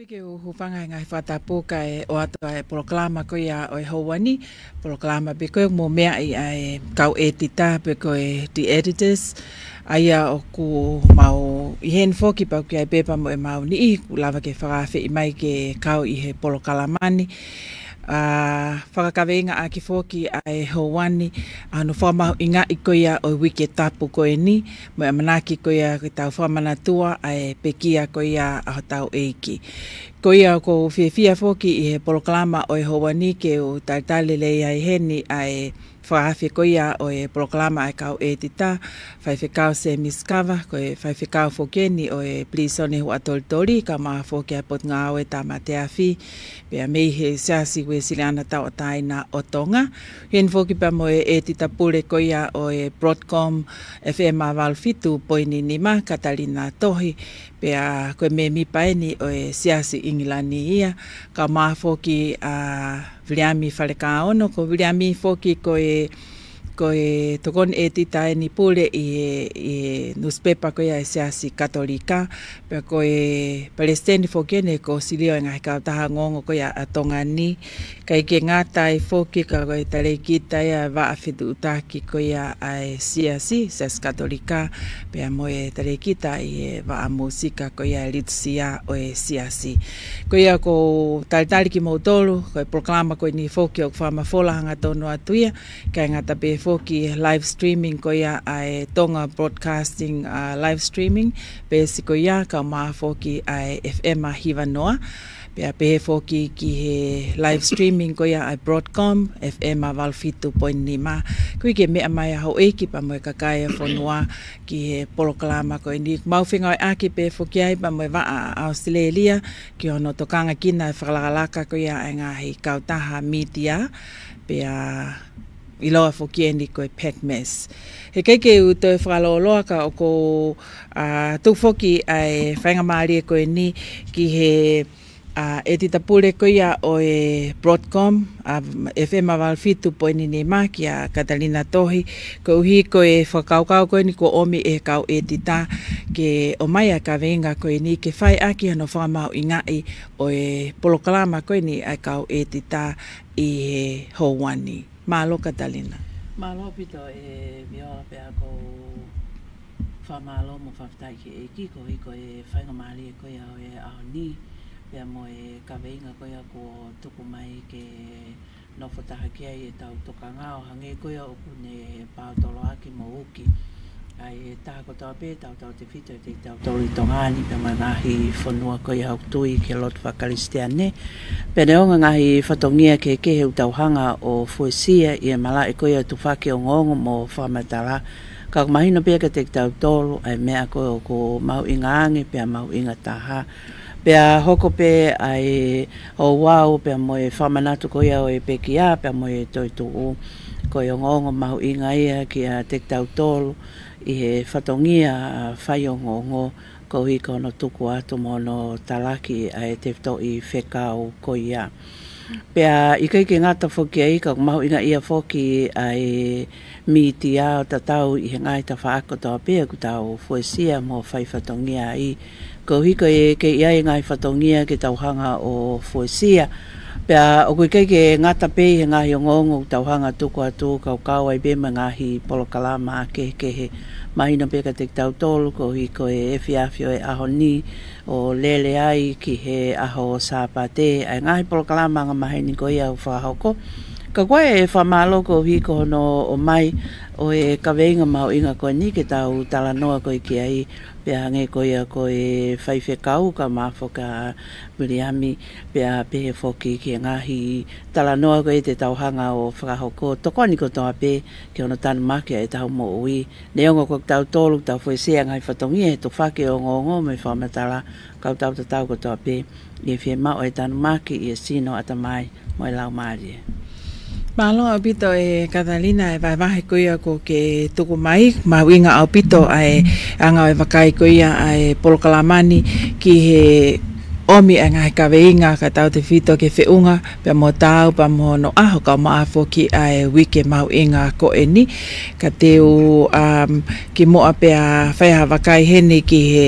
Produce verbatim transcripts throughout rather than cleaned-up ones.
Ke u hūfanga he ngaahi fakatapu kae ʻoatu ʻa e polokalama ko ia ʻo e houa ni, polokalama pē ko ē mo e meʻa ʻa e kau ʻētita pe ko e The Editors. ʻA ia ʻoku mau ʻi heni foki pea ʻoku ʻi ai pē pea mo e mau niʻihi kuo lava ke fakaafeʻi mai ke kau ʻi he polokalama ni. ʻA, fakakaveinga ʻaki foki ʻa e houa ni, ʻa hono fakamahuʻingaʻi ko ia ʻo e Uike Tapu ko eni, mo e ʻamanaki ko ia ke tau fakamanatua ʻa e pekia ko ia ʻa hotau ʻEiki. Ko ia ʻoku ou fiefia foki ʻi he polokalama ʻo e houa ni ke u talitali lelei ai heni ʻa e fakaafe ko ia ʻo e polokalama ʻa e kau ʻētita, Faifekau Semi Sikava, ko e faifekau foki eni ʻo e Pilīsone Huʻatolitoli, kae ʻumaʻā foki ʻa e Potungāue Tāmate Afi, pea mei he Siasi Uēsiliana Tauʻatāina ʻo Tonga. ʻI heni foki pea mo e ʻētita pule ko ia ʻo e Broadcom F M valu fitu poini nima, Katalina Tohi, pea ko e mēmipa eni ʻo e Siasi ʻIngilani ia, kae ʻumaʻā foki ʻa Viliami Falekaono, ko Viliami foki ko e, ko e tokoni ʻētita eni pule ʻi he, ʻi he nusipepa ko ia ʻa e Siasi Katolika, pea ko e palesiteni foki eni ʻo e Kōsilio ʻo e Ngaahi Kautaha Ongoongo ko ia ʻa Tonga ni, ʻikai ke ngata ai foki ka ko e talēkita ia ʻo e vaʻa fetuʻutaki ko ia ʻa e Siasi, Siasi Katolika, pea mo e talēkita ʻi he vaʻa mūsika ko ia ʻo e Litusia ʻo e Siasi. Ko ia ʻoku ou talitali kimoutolu, ko e polokalama ko eni foki ʻoku fakamafola hangatonu atu ia, ʻikai ngata pē foki live streaming ko ia ʻa e Tonga Broadcasting, ʻa, live streaming, peesi ko ia kae ʻumaʻā foki ʻa e F M hiva noa, pea pehē foki ki he live streaming ko ia ʻa e Broadcom F M valu fitu poini nima. Koeʻuhi ke meʻa mai ʻa houʻeiki pea mo e kakai ʻo e fonua ki he polokalama ko eni. Mau fengāueʻaki pē foki ai pea mo e vaʻa ʻa ʻAositelēlia ki hono tokanga kina ʻa e fakalakalaka ko ia ʻa e ngaahi kautaha mītia, pea ʻiloa foki eni ko e PACMAS. He ʻikai ke u toe fakalōloa ka ʻoku ou, ʻa, tuku foki ʻa e faingamālie ko eni ki he, ʻa, ʻētita pule ko ia ʻo e Broadcom, ʻa, F M valu fitu poini nima kia Katalina Tohi, koeʻuhi ko e fakakaukau ko eni kuo ʻomi ʻe he kau ʻētita ke ʻomai ʻa e kaveinga ko eni ke fai ʻaki hono fakamahuʻingaʻi ʻo e polokalama ko eni ʻa e kau ʻētita ʻi he houa ni. Mālō Katalina. Mālō ʻaupito ʻe Viola pea ʻoku ou fakamālō mo fakafetaʻi ki he ʻEiki koeʻuhi ko e faingamālie ko ia ʻo e ʻaho ni, pea mo e kaveinga ko ia kuo tuku mai ke nofo taha ki ai ʻetau tokanga ʻo hangē ko ia ʻoku ne paotoloaki mo uki ʻa e taha kotoa pē tautautefito ʻiate kitautolu ʻi Tonga ni pea mo e ngaahi fonua ko ia ʻoku tui ki he lotu fakakalisitiane. Pea neongo e ngaahi fatongia kehekehe ʻoku tau hanga ʻo fuesia ʻi he malaʻe ko ia ʻo e tufaki ongoongo mo fakamatala, ka ʻoku mahino pē kiate kitautolu ʻa e meʻa ko ē ʻoku mahuʻinga ange pea mahuʻinga taha. Pea hoko pē ʻa e ouau pea mo e fakamanatu ko ia ʻo e pekia pea mo e toetuʻu, ko e ongoongo mahuʻinga ia kiate kitautolu ʻi he fatongia faiongoongo, koeʻuhi ko hono tuku atu mo hono talaki ʻa e tefitoʻi fekau ko ia. Pea ʻikai ke ngata foki ai ka ʻoku mahuʻinga ia foki ʻa e mītia ʻo tatau ʻi he ngaahi tafaʻaki kotoa pē ʻoku tau fuesia mo fai fatongia ai. Koeʻuhi ko e kei ʻi ai e ngaahi fatongia ke tau hanga ʻo fuesia. Pea ʻoku ʻikai ke ngata pē ʻi he ngaahi ongoongo ʻoku tau hanga ʻo tuku atu, ka ʻoku kau ai pē mo e ngaahi polokalama kehekehe. Mahino pē kiate kitautolu koeʻuhi ko e efiafi ʻo e ʻaho ni ʻo lele ai ki he ʻaho Sāpate ʻa e ngaahi polokalama angamaheni ko ia ʻoku fakahoko. Ka ʻoku ou fakamālō koeʻuhi ko hono ʻomai ʻo e kaveinga mahuʻinga ko eni ke tau talanoa ko ē ki ai, pea hangē ko ia ko e faifekau kae ʻumaʻā foki ʻa Viliami, pea pehē foki ki he ngaahi talanoa ko ē te tau hanga ʻo fakahoko, tokoni kotoa pē ki hono tanumaki ʻa ʻetau moʻui. Neongo ko kitautolu ʻoku tau fuesia e ngaahi fatongia he tufaki ongoongo mo e fakamatala, ka ʻoku tau tatau kotoa pē ʻi he fiemaʻu ʻo e tanumaki ʻi he sino, ʻatamai mo e laumālie. Mālō ʻaupito ʻe Katalina e vahevahe ko ia ʻoku ke tuku mai, mahuʻinga ʻaupito ʻa e anga ʻo e vakai ko ia ʻa e polokalama ni ki he ʻomi ʻa e ngaahi kaveinga kae tautefito ki he feʻunga pea mo taau pea mo hono ʻaho kae ʻumaʻā foki ʻa e uike mahuʻinga ko eni. Ka te u, um, kimuʻa pea fai ha vakai heni ki he,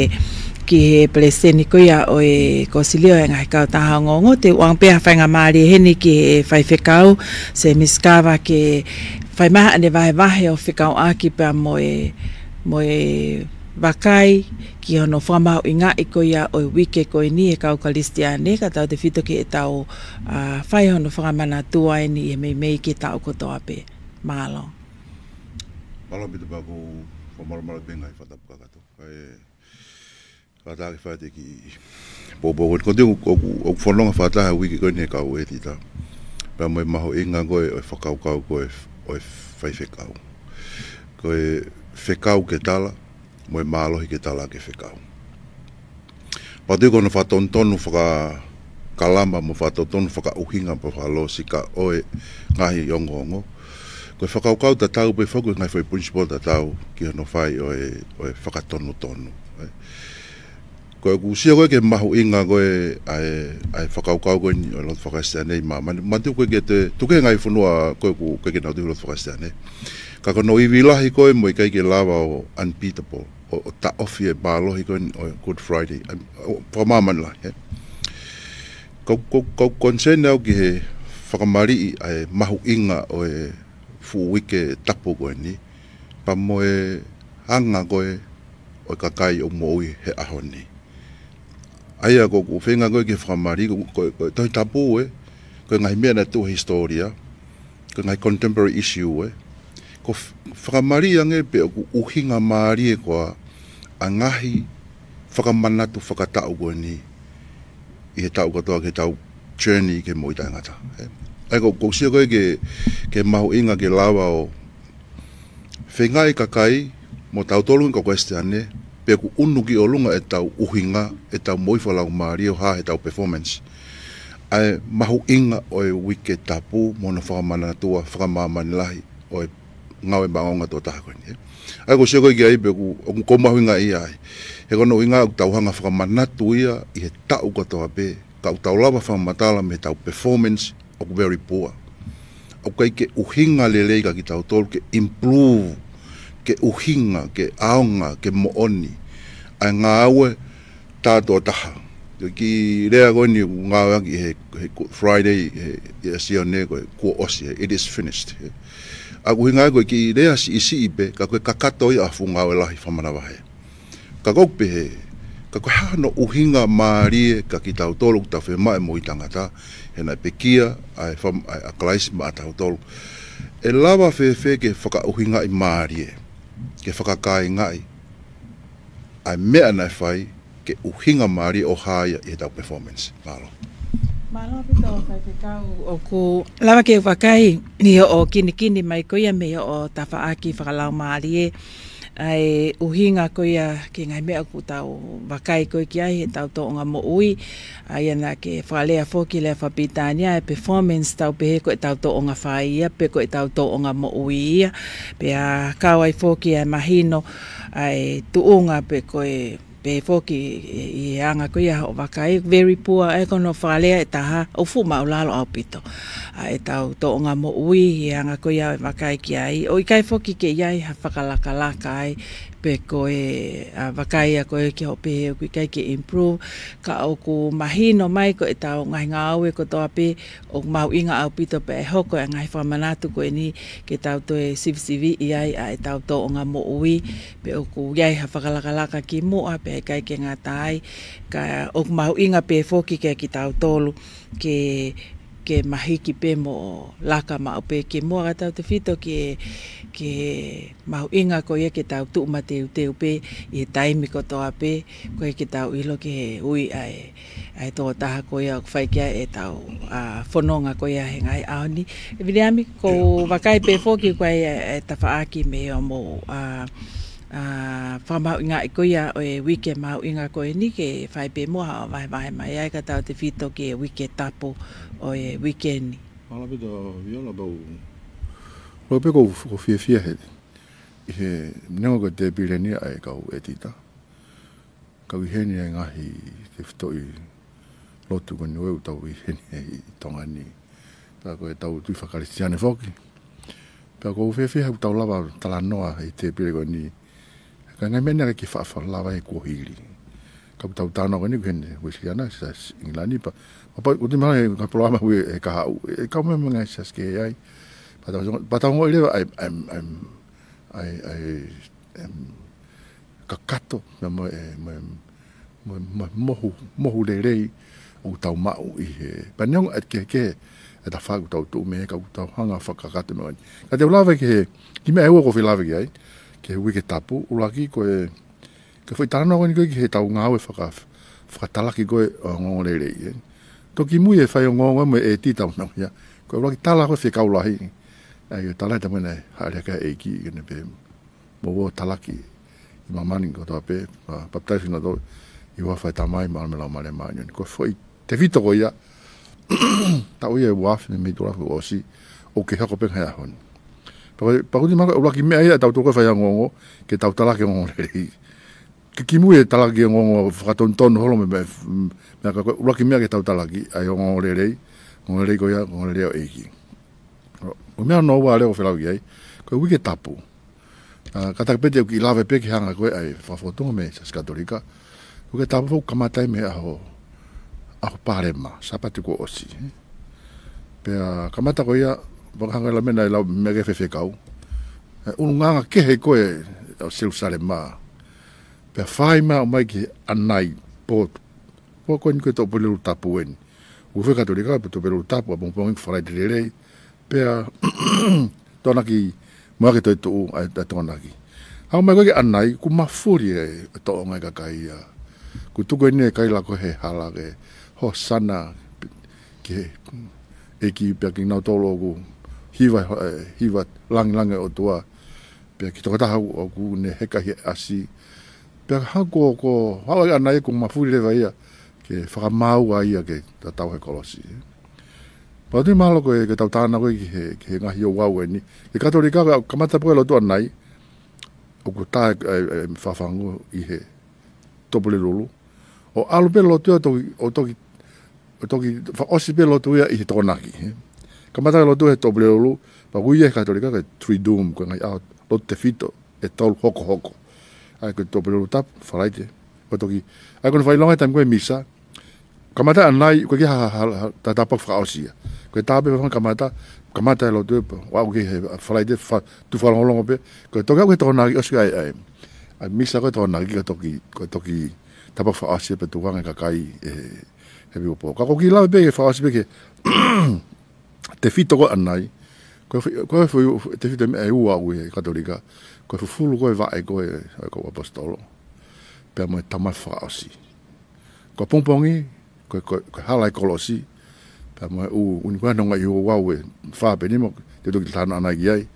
ki he palesiteni ko ia ʻo e Kosilio ʻo e ngaahi kautaha ongoongo, te u ʻoange pē ha faingamālie heni ki he faifekau, Sēmisi Kava, ke fai mai haʻane vahevahe ʻo fekauʻaki pea mo e, mo e vakai ki hono fakamahuʻingaʻi ko ia ʻo e uike ko eni ʻe he kau Kalisitiane, ka tautefito ki heʻetau, ʻa, fai hono fakamanatua eni ʻi he meimei ki he taʻu kotoa pē. Mālō. Mālō ʻaupito pea ʻoku ou fakamālō pē ngaahi fakatapu kakato. Kae kātaki fai atu e kiʻi poupou ko eni. Ko ʻeku, ʻoku, ʻoku fononga fakataha uike ko eni he kau ʻētita. Pea mo e mahuʻinga ko ē ʻo e fakakaukau ko ē ʻo e faifekau. Ko e fekau ke tala, mo e mālohi ke tala ke fekau. Pea ʻoku ou tui ko hono fakatonutonu fakakalama mo fakatonutonu fakaʻuhinga pea fakalōsika ʻo e ngaahi ongoongo. Ko e fakakaukau tatau pē foki, ngaahi foʻi principle tatau ki hono fai ʻo e, ʻo e fakatonutonu. Ko ʻeku sio ko ē ki he mahuʻinga ko ē ʻa e, ʻa e fakakaukau ko eni ʻo e lotu faka-Kalisitiane ʻi māmani. Manatu ko ē ki he, tuku kehe ngaahi fonua ko ē ʻoku ʻikai ke nau tui lotu faka-Kalisitiane. Ka ko hono ivi lahi ko ē mo e ʻikai ke lava ʻo unbeatable, ʻo, ʻo taʻofi e mālohi ko eni ʻo e Good Friday. ʻA, ʻo, fakamāmani lahi, ē. Kau, kau, kau concern au ki he fakamaliʻi ʻa e mahuʻinga ʻo e fuʻu uike tapu ko eni. Pea mo e anga ko ē ʻo e kakai ʻoku moʻui he ʻaho ni. ʻA ia ko ʻeku feinga ko ē ke fakamaliʻi, ko, ko, ko e Tohi Tapu ē, ko e ngaahi meʻa naʻe tuʻu he hisitōlia, ko e ngaahi contemporary issue ē, ko e f-, fakamaliʻi ange pe ʻoku ʻuhinga mālie koā ʻa e ngaahi fakamanatu fakataʻu ko eni ʻi he taʻu kotoa ki heʻetau journey ke moʻui taʻengata. Ē. ʻA ia ko, ʻoku ou sio ko ē ke, ke mahuʻinga ke lava ʻo feingaʻi kakai mo tautolu kau Kalisitiane, pe ʻoku ʻunu ki ʻolunga ʻetau ʻuhinga, ʻetau moʻui fakalaumālie ʻo hā heʻetau performance. ʻA e mahuʻinga ʻo e uike tapu mo hono fakamanatua fakamāmani lahi ʻo e ngāue maʻongoʻonga tokotaha ko eni, ē. ʻA ia ʻoku ou sio ko ē ki ai pe ʻoku, ʻoku ou mahuʻingaʻia ai. He ko hono ʻuhinga ʻoku tau hanga fakamanatu ia ʻi he taʻu kotoa pē, ka ʻoku tau lava fakamatala mei heʻetau performance ʻoku very poor. ʻOku ʻikai ke ʻuhinga lelei kia kitautolu ke improve, ke ʻuhinga, ke ʻaonga, ke moʻoni ʻa e ngāue tātokotaha. Ko e kiʻi lea ko eni ʻoku ngāueʻaki he, he Good Friday, he, he Sione ko e kuo ʻosi, he it is finished. He. ʻA ia ko e ʻuhinga ko e kiʻi lea siʻisiʻi pē, ka ko e kakato ia ʻa e fuʻu ngāue lahi fakamanavahē. Ka ʻoku ou pehē, ka ko e hā hono ʻuhinga mālie kia kitautolu ʻoku tau fiemaʻu moʻui taʻengata, he naʻe pekia ʻa e fam-, ʻa e, ʻa Kalaisi maʻatautolu. ʻE lava fēfē ke fakaʻuhingaʻi mālie, ke fakakāingaʻi ʻa e meʻa naʻe fai, ke ʻuhinga mālie ʻo hā ia ʻi heʻetau performance. Mālō. Mālō ʻaupito faifekau, ʻoku lava ke vakai ʻi hoʻo kinikini mai ko ia mei hoʻo tafaʻaki fakalaumālie ʻa e ʻuhinga ko ia ki he ngaahi meʻa ʻoku tau vakai ko ē ki ai heʻetau tōʻonga moʻui, ʻa ia naʻa ke fakalea foki lea fakapilitānia ʻa e performance tau pehē ko ʻetau tōʻonga fai ia, pe ko ʻetau tōʻonga moʻui ia, pea kau ai foki ʻa e mahino ʻa e tuʻunga pe ko e pehē foki ʻi, ʻi he anga ko ia hoʻo vakai, very poor, ʻa ia ko hono fakalea ʻe taha, ʻoku fuʻu māʻulalo ʻaupito ʻa ʻetau tōʻonga moʻui ʻi he anga ko ia ʻo e vakai ki ai. ʻOku ʻikai foki ke ʻi ai ha fakalakalaka ai, pe ko e, ʻa, vakai ʻa ko ē ki hoʻo pehē ʻoku ʻikai ke improve, ka ʻoku mahino mai ko ʻetau ngaahi ngāue kotoa pē, ʻoku mahuʻinga ʻaupito pea ʻe hoko ʻa e ngaahi fakamanatu ko eni ke tau toe sivisiviʻi ai ʻa ʻetau tōʻonga moʻui, pe ʻoku ʻi ai ha fakalakalaka ki muʻa, pea ʻikai ke ngata ai, ka ʻoku mahuʻinga pē foki kia kitautolu ke, ke mahiki pē mo laka maʻu pē ki muʻa ka tautefito ki he, ki he mahuʻinga ko ia ke tau tuʻu mateuteu pē ʻi he taimi kotoa pē, koeʻuhi ke tau ʻilo ki he ui ʻa e ʻa e tokotaha ko ia ʻoku fai ki ai ʻetau, ʻa, fononga ko ia he ngaahi ʻaho ni. ʻE Viliami, ʻoku ou vakai pē foki ko e, ʻe, tafaʻaki mei hoʻomou, ʻa, ʻa, fakamahuʻingaʻi ko ia ʻo e uike mahuʻinga ko eni ke fai pē muʻa haʻo vahevahe mai ai ka tautefito ki he uike tapu ʻo e uike ni. Mālō ʻaupito Viola, pau. Lo pe ko, ko fiefia he, ʻi he neongo ko e tēpile ni ʻa e kau ʻētita. Kau ʻi heni ʻa e ngaahi tefitoʻi lotu ko eni ʻoku tau ʻi heni ʻi Tonga ni. Pea ko ʻetau tui faka-Kalisitiane foki. Pea ʻoku ou fiefia he ʻoku tau lava talanoa ʻi he tēpile ko eni. Ka ngaahi meʻa ni ʻoku ʻikai ke faʻa lava he kuohili. Ka ʻoku tau talanoa ko eni ki he Uēsiliana, Siasi ʻIngilani, pea, pea ʻoku ou tui mahalo ʻe he ngaahi polokalama ʻoku ʻi he kahaʻu, ʻe kau mai mo e ngaahi siasi kehe ai. Pea tau, pea tau ongoʻi leva ʻa e, ʻa e, ʻa e, ʻa e, ʻa e, em, kakato, mo e, mo e, mo e, mo e, mo e mohu, mohu lelei ʻoku tau maʻu ʻi he. Pea neongo ʻa e kehekehe ʻetau fā ʻoku tau tuʻu mei ai, ka ʻoku tau hanga ʻo fakakakato mo eni. Ka te u lave ki he, ki he meʻa ʻe ua ʻoku ou fie lave ki ai, ki he Uike Tapu, ʻuluaki ko e, ko e foʻi talanoa ko eni ko ē ki heʻetau ngāue faka-, fakatalaki ko ē ʻo e ongoongolelei, ē. Toki mui e faiongoongo mo e ʻētita ʻoku nau ia. Ko e ʻuluaki tala ko ē fekau lahi. ʻA ia, tala ʻe tamu ena, hāʻele hake ʻa e ʻEiki, ke ne pehē, mou ō ʻo talaki ʻi māmani kotoa pē, ʻa, papitaiso kinautolu ʻi he huafa ʻo e Tamai, mo e ʻAlo mo e Laumālie Māʻoniʻoni. Ko e foʻi tefito ko ia, taʻu ia ʻe ua afe mei he tolu afe kuo ʻosi, ʻoku kei hoko pē ki he ʻaho ni. Pea, pea ʻoku ou tui mahalo ko e ʻuluaki meʻa ia ʻetau tō ko ē faiaongoongo, ke tau talaki e ongoongolelei. Ke kimui e talaki e ongoongo fakatonutonu holo mei, mei, mei he, ko e ʻuluaki meʻa ke tau talaki, ʻa e ongoongolelei, ongoongolelei ko ia, ongoongolelei ʻo e ʻEiki. ʻO meʻa hono ua leva ʻoku ou fie lave ki ai, ko e Uike Tapu. ʻA, kātaki pē te u kiʻi lave pē ki he anga ko ē ʻa e fakafofonga mei he Siasi Katolika. Uike Tapu foki kamata ia mei he ʻaho, ʻaho Palema, Sāpate kuo ʻosi. Pea kamata ko ia, fakahanga ʻe he lau meʻa naʻe lau mei he faifekau. ʻE ʻulungaanga kehe ko ē ʻo Selusalema. Pea fai mai ʻo ʻomai ki he ʻanai, pō, pō ko eni ko e Toʻopulelulu Tapu eni. ʻOku fai ʻe he Katolika, pea Toʻopulelulu Tapu, ʻapongipongi ko e Falaite Lelei. Pea Tokonaki mo e Toetuʻu, ʻa e, ʻa e Tokonaki. Aʻu mai ko ē ki he ʻanai, kuo mafuli e, e tōʻonga ʻa e kakai ia. Kuo tuku eni e kaila ko ē he hala ke, Hosana, ki he ʻEiki pea kinautolu ʻoku hiva, e, hiva langilangi ʻOtua. Pea ki he tokotaha ʻoku, ʻoku ne heka ʻi he ʻasi. Pea hangē ko, ko, haʻu ʻa e ʻanai kuo mafuli leva ia, ke fakamāua ia ke tatau he kolosi. Pea ʻoku ou tui mahalo ko e, ke tau talanoa ko ē ki he, ki he ngaahi ouau eni. Ki he Katolika, ko e kamata pē ko ē lotu ʻanai, ʻoku tā e, e, e fafangu ʻi he Toʻopulelulu. ʻO ʻalu pē lotu ia ʻo toki, ʻo toki, ʻo toki fakaʻosi pē lotu ia ʻi he Tokonaki, ē. Kamata e lotu he Toʻopulelulu, pea ʻoku ui ia ʻe he Katolika ko e Triduum, ko e ngaahi ʻaho lotu tefito ʻe tolu hokohoko. ʻA ia ko e Toʻopulelulu Tapu, Falaite, ʻo toki, ʻa ia ko hono fakaʻilonga e taimi ko ē e Misa, kamata ʻanai, ʻoku ʻikai ha, ha, ha, ha, ta tāpuaki fakaʻosi ia. Ko e tā pē fafangu kamata, kamata e lotu ē, ʻo aʻu ki he Falaite, fa-, tuʻu fakalongolongo pē, ko e toki aʻu ki he Tokonaki ʻosi ko ē ʻa e, ʻa e Misa ko ē Tokonaki, ko e toki, ko e toki tāpuaki fakaʻosi pē tuʻunga e kakai, ē, he pō. Ka ʻoku ou kiʻi lave pē, fakaʻosi pē ki he tefito ko ē ʻanai, ko e fu-, ko e fu-, tefito meʻa ʻe ua ʻoku ʻi he Katolika, ko e fufulu ko ē vaʻe ko ē, ʻa e kau ʻaposetolo, pea mo e tama fakaʻosi. Ko ʻapongipongi, ko, ko, ko e hala e kolosi, pea mo e ʻū, ʻū ni ko ē ʻa e ngaahi ouau ʻe fā pe nima, te u toki talanoa ʻanai ki ai.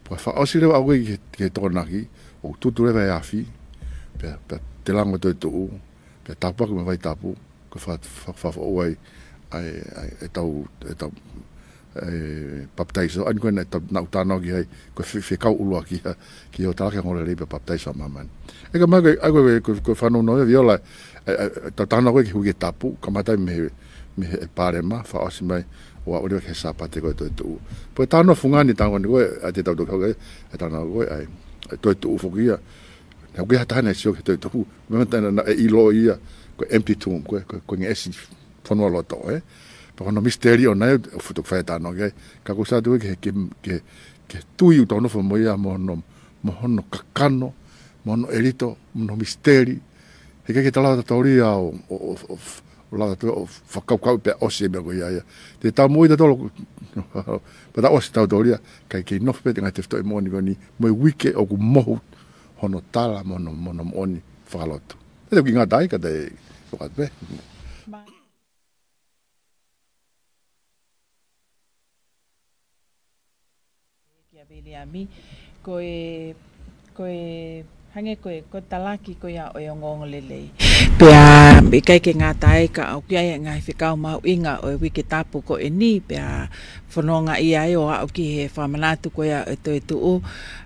Pea fakaʻosi leva aʻu ki he, ki he Tokonaki, ʻoku tutu leva e afi, pea, pea telango e Toetuʻu, pea tāpuaki mo e vai tapu, ko e fa-, fa-, fa-, fa-, ʻai, ʻai, ʻai, ʻetau, ʻetau, ē, papitaiso, ʻa eni ko ē naʻa ta-, naʻa ku talanoa ki ai, ko e fe-, fekau ʻuluaki ia, ki hoʻo talaki e ongoongolelei pea papitaiso ʻa māmani. ʻE ka mai ko e, ʻa ia ko e, ko e, ko e fanongo ia viola, ē, ē, ʻetau talanoa ko ē ki he Uike Tapu, kamata mei he, mei he Palema, fakaʻosi mai, ʻo aʻu leva ki he Sāpate ko ē Toetuʻu. Pea talanoa fungani talanoa ko ē, ʻa ia te tau toki hoko ai, ʻa e talanoa ko ē, ʻa e, ʻa e Toetuʻu foki ia. Naʻe ʻikai ha taha naʻe sio ki he Toetuʻu, meimei naʻa, naʻe ʻilo ia, ko e empty tomb, ko e, ko e, ko e ngeʻesi fonualoto, ē. Pea ko hono misiteli ʻoʻona ia, ʻoku fuʻu toki fai e talanoa ki ai. Ka ʻoku ou sio atu ki he, ki he, ki he, ki he tui ʻoku tau nofo mo ia mo hono, mo hono kakano, mo hono ʻelito, mo hono misiteli. Heʻikai ke ta lava tautolu ia ʻo, ʻo, ʻo, ʻo, ʻo lava tautolu ʻo fakakaukau pea ʻosi e meʻa ko ia ia. Te tau moʻui tautolu, pea ta ʻosi tautolu ia, kae kei nofo pē ʻete ngaahi tefitoʻi moʻoni ko eni, mo e uike ʻoku mohu hono tala, mo hono, mo hono moʻoni fakalotu. Te u kiʻi ngata ai, ka te u ʻoatu pē. Kia Viliami, ko e, ko e, hangē ko e, ko e talaki ko ia ʻo e ongoongolelei. Pea, ʻikai ke ngata ai ka ʻoku ʻi ai e ngaahi fekau mahuʻinga ʻo e Uike Tapu ko eni, pea fononga ia ai ʻo aʻu ki he fakamanatu ko ia ʻo e Toetuʻu.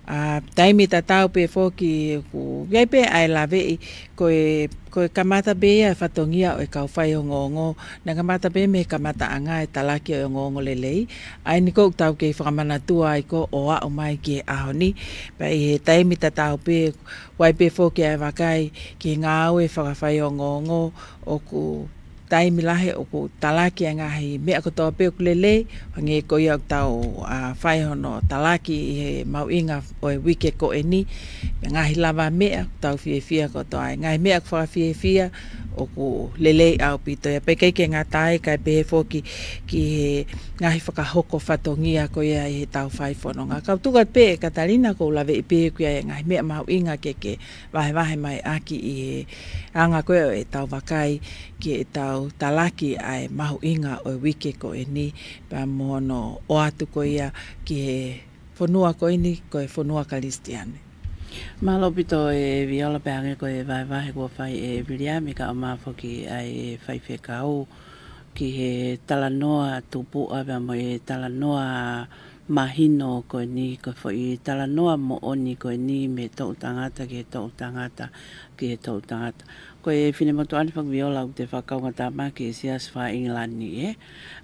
ʻA, taimi tatau pē foki ʻoku ʻi ai pē ʻa e laveʻi, ko e, ko e kamata pē ia e fatongia ʻo e kau faiongoongo, naʻe kamata pē mei he kamataʻanga e talaki ʻo e ongoongolelei. ʻA eni ʻoku tau kei fakamanatua ai ko ē ʻo aʻu mai ki he ʻaho ni. Pea ʻi he taimi tatau pē, ʻoku ʻi ai pē foki ʻa e vakai ki he ngāue fakafai ongoongo ʻoku taimi lahi ʻoku talaki ʻa e ngaahi meʻa kotoa pē ʻoku lelei, hangē ko ia ʻoku tau, ʻa, fai hono talaki ʻi he mahuʻinga ʻo e uike ko eni, ngaahi lavameʻa ʻoku tau fiefia kotoa ai, ngaahi meʻa ʻoku fakafiefia ʻoku lelei ʻaupito. Ia pea ʻikai ke ngata ai kae pehē foki ki he ngaahi fakahoko fatongia ko ia ʻi heʻetau fai fononga. Kau tuku atu pē ʻe Katalina ʻoku ou laveʻi pē ʻoku ʻi ai e ngaahi meʻa mahuʻinga ke ke vahevahe mai ʻaki ʻi he anga ko ē ʻo ʻetau vakai ki heʻetau talaki ʻa e mahuʻinga ʻo e uike ko eni pea mo hono ʻoatu ko ia ki he fonua ko eni ko e fonua Kalisitiane. Mālō ʻaupito ʻe Viola pea hangē ko e vahevahe kuo fai ʻe Viliami kae ʻumaʻā foki ʻa e faifekau ki he talanoa tupuʻa pea mo e talanoa mahino ko eni, ko e foʻi talanoa moʻoni ko eni mei he toʻu tangata ki he toʻu tangata ki he toʻu tangata. Ko e finemotuʻa ni foki Viola ʻoku te fakakaungātāmaki ʻi he Siasi faka-ʻIngilani, ē?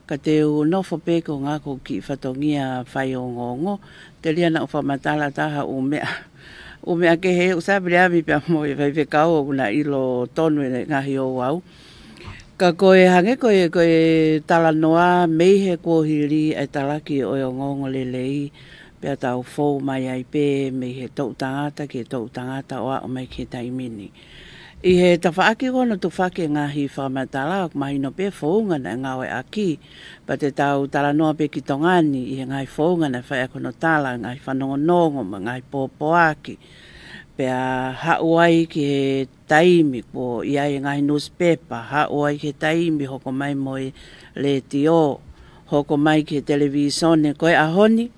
Ka te u nofo pē ko e ngaahi kiʻi fatongia faiongoongo, telia naʻa ku fakamatala taha ʻū meʻa, ʻū meʻa kehe ʻoku sai Viliami pea mo e faifekau ʻoku na ʻilo tonu e ngaahi ouau. Ka ko e hangē ko e, ko e talanoa mei he kuohili ʻa e talaki ʻo e ongoongo lelei, pea tau fou mai ai pē mei he toʻu tangata ki he toʻu tangata ʻo aʻu mai ki he taimi ni. ʻI he tafaʻaki ko hono tufaki e ngaahi fakamatala, ʻoku mahino pē founga naʻe ngāueʻaki, pea te tau talanoa pē ki Tonga ni ʻi he ngaahi founga naʻe fai ʻaki hono tala, ngaahi fanongonongo mo e ngaahi pōpoaki. Pea haʻu ai ki he taimi kuo ʻi ai e ngaahi nusipepa, haʻu ai ki he taimi hoko mai mo e letiō, hoko mai ki he televīsone, ko e ʻaho ni,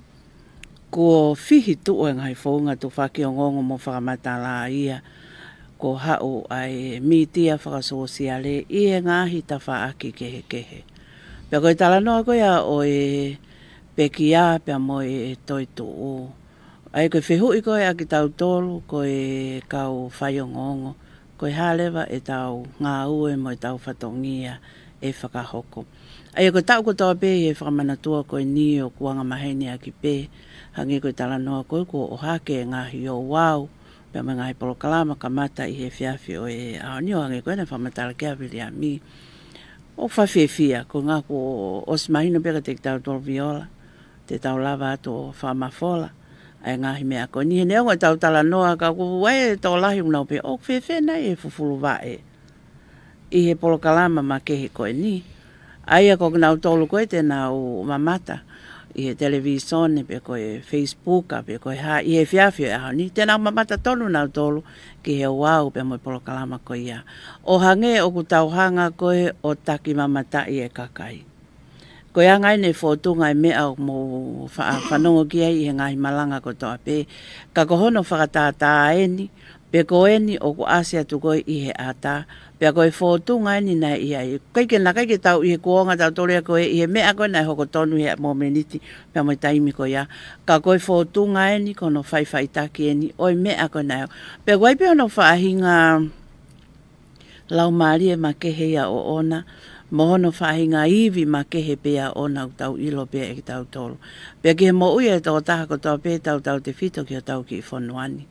kuo fihi tuʻu e ngaahi founga tufaki ongoongo mo fakamatala ia, kuo haʻu ʻa e mītia fakasōsiale ʻi he ngaahi tafaʻaki kehekehe. Pea ko e talanoa ko ia ʻo e pekia pea mo e toetuʻu. ʻA ia ko e fehuʻi ko ē ʻa kitautolu ko e kau faiongoongo, ko e hā leva ʻetau ngāue mo ʻetau fatongia ʻe fakahoko. ʻA ia ko e taʻu kotoa pē ʻi he fakamanatua ko eni ʻoku angamaheni ʻaki pē, hangē ko e talanoa ko ē kuo ʻohake e ngaahi ouau, pea mo e ngaahi polokalama kamata ʻi he efiafi ʻo e ʻaho ni ʻo hangē ko ena fakamatala ki ai ʻa Viliami. ʻOku fakafiefia, ko e ʻuhinga kuo ʻosi mahino pē kiate kitautolu Viola, te tau lava atu ʻo fakamafola ʻa e ngaahi meʻa ko eni. He neongo ʻetau talanoa ka ʻoku ʻi ai e tokolahi ʻoku nau pehē ʻoku fēfē nai e fufulu vaʻe ʻi he polokalama makehe ko eni. ʻA ia ko kinautolu ko ē te nau mamata ʻi he televīsone pe ko e Facebook pe ko e hā ʻi he efiafi ʻo e ʻaho ni, te nau mamata tonu nautolu ki he ouau pea mo e polokalama ko ia. ʻO hangē ʻoku tau hanga ko ē ʻo takimamataʻi e kakai. Ko e anga eni e fōtunga e meʻa ʻoku mou fa-, fanongo ki ai ʻi he ngaahi malanga kotoa pē. Ka ko hono fakatātā eni, pe ko eni ʻoku ʻasi atu ko ē ʻi he ʻata, pea ko e fōtunga eni naʻe ʻi ai. ʻIkai ke, naʻe ʻikai ke tau ʻi he kuonga tautolu ia ko ē ʻi he meʻa ko ē naʻe hoko tonu he momeniti, pea mo e taimi ko ia. Ka ko e fōtunga eni, ko hono faʻifaʻitaki eni ʻo e meʻa ko ē naʻe. Pea ʻoku ʻi ai pē hono faʻahinga laumālie makehe ia ʻoʻona, mo hono faʻahinga ivi makehe pē ia ʻoʻona ʻoku tau ʻilo pē ʻe kitautolu. Pea ki he moʻui ʻa e tokotaha kotoa pē tautautefito ki hotau kiʻi fonua ni.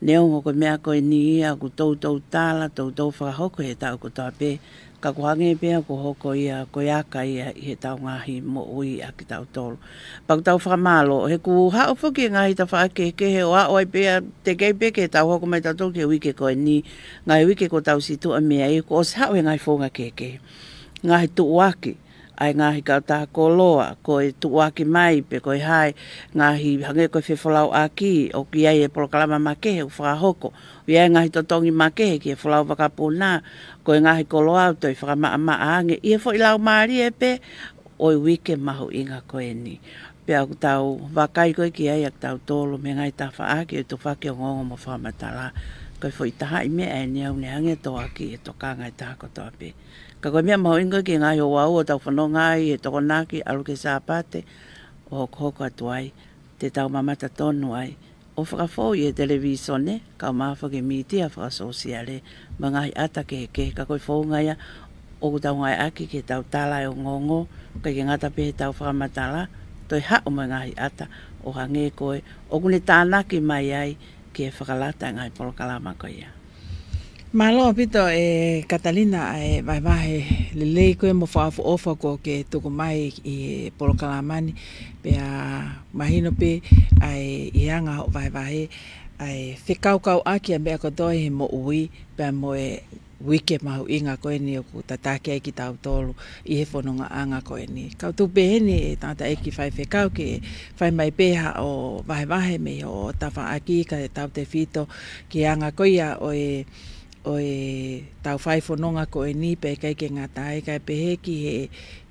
Neongo ko e meʻa ko eni ia ʻoku toutou tala, toutou fakahoko he taʻu kotoa pē, ka ʻoku hangē pē ia ʻoku hoko ia ko e aka ia ʻi heʻetau ngaahi moʻui ʻa kitautolu. Pea ʻoku tau fakamālō, he ʻoku haʻu foki e ngaahi tafaʻaki kehekehe ʻo aʻu ai pē ia teʻeki ai pē ke tau hoko mai tautolu ki he uike ko eni, ngaahi uike kuo tau situʻa mei ai, kuo ʻosi haʻu e ngaahi founga kehekehe. Ngaahi tuʻuaki ʻa e ngaahi kautaha koloa, ko e tuʻuaki mai, pe ko e hā e ngaahi hangē ko e fefolauʻaki, ʻoku ʻi ai e polokalama makehe ʻoku fakahoko, ʻi ai e ngaahi totongi makehe ki he folau vakapuna, ko e ngaahi koloa ʻoku toe fakamaʻamaʻa ange, ʻi he foʻi laumālie pē ʻo e uike mahuʻinga ko eni. Pea ʻoku tau vakai ko ē ki ai ʻa kitautolu mei he ngaahi tafaʻaki ʻo e tufaki ongoongo mo fakamatala. Ko e foʻi tahaʻi meʻa eni ʻoku ne hangē ʻo toʻaki e tokanga ʻa e taha kotoa pē. Ka ko e meʻa mahuʻinga ko ē ki he ngaahi ouau ʻoku tau fononga ai he Tokonaki ʻalu ki he Sāpate ʻo hokohoko atu ai, te tau mamata tonu ai ʻo fakafou ʻi he televīsone, kae ʻumaʻā foki e mītia fakasōsiale, mo e ngaahi ʻata kehekehe, ka ko e founga ia ʻoku tau ngāueʻaki ke tau tala e ongoongo, ʻikai ke ngata pē heʻetau fakamatala, toe haʻu mo e ngaahi ʻata ʻo hangē ko ē ʻoku ne tānaki mai ai ke fakalata e ngaahi polokalama ko ia. Mālō ʻaupito ʻe Katalina ʻa e vahevahe lelei ko ē mo fakaʻofoʻofa kuo ke tuku mai ʻi he polokalama ni, pea mahino pē ʻa e ʻi he anga hoʻo vahevahe ʻa e fekaukauʻaki ʻa e meʻa kotoa ʻi he moʻui pea mo e uike mahuʻinga ko eni ʻoku tataki ai kitautolu ʻi he fonongaʻanga ko eni. Kau tuku pē heni ʻe tangataʻeiki faifekau ke fai mai pē haʻo vahevahe mei hoʻo tafaʻaki kae tautefito ki he anga ko ia ʻo e, ʻo e tau fai fononga ko eni pea ʻikai ke ngata ai kae pehē ki he,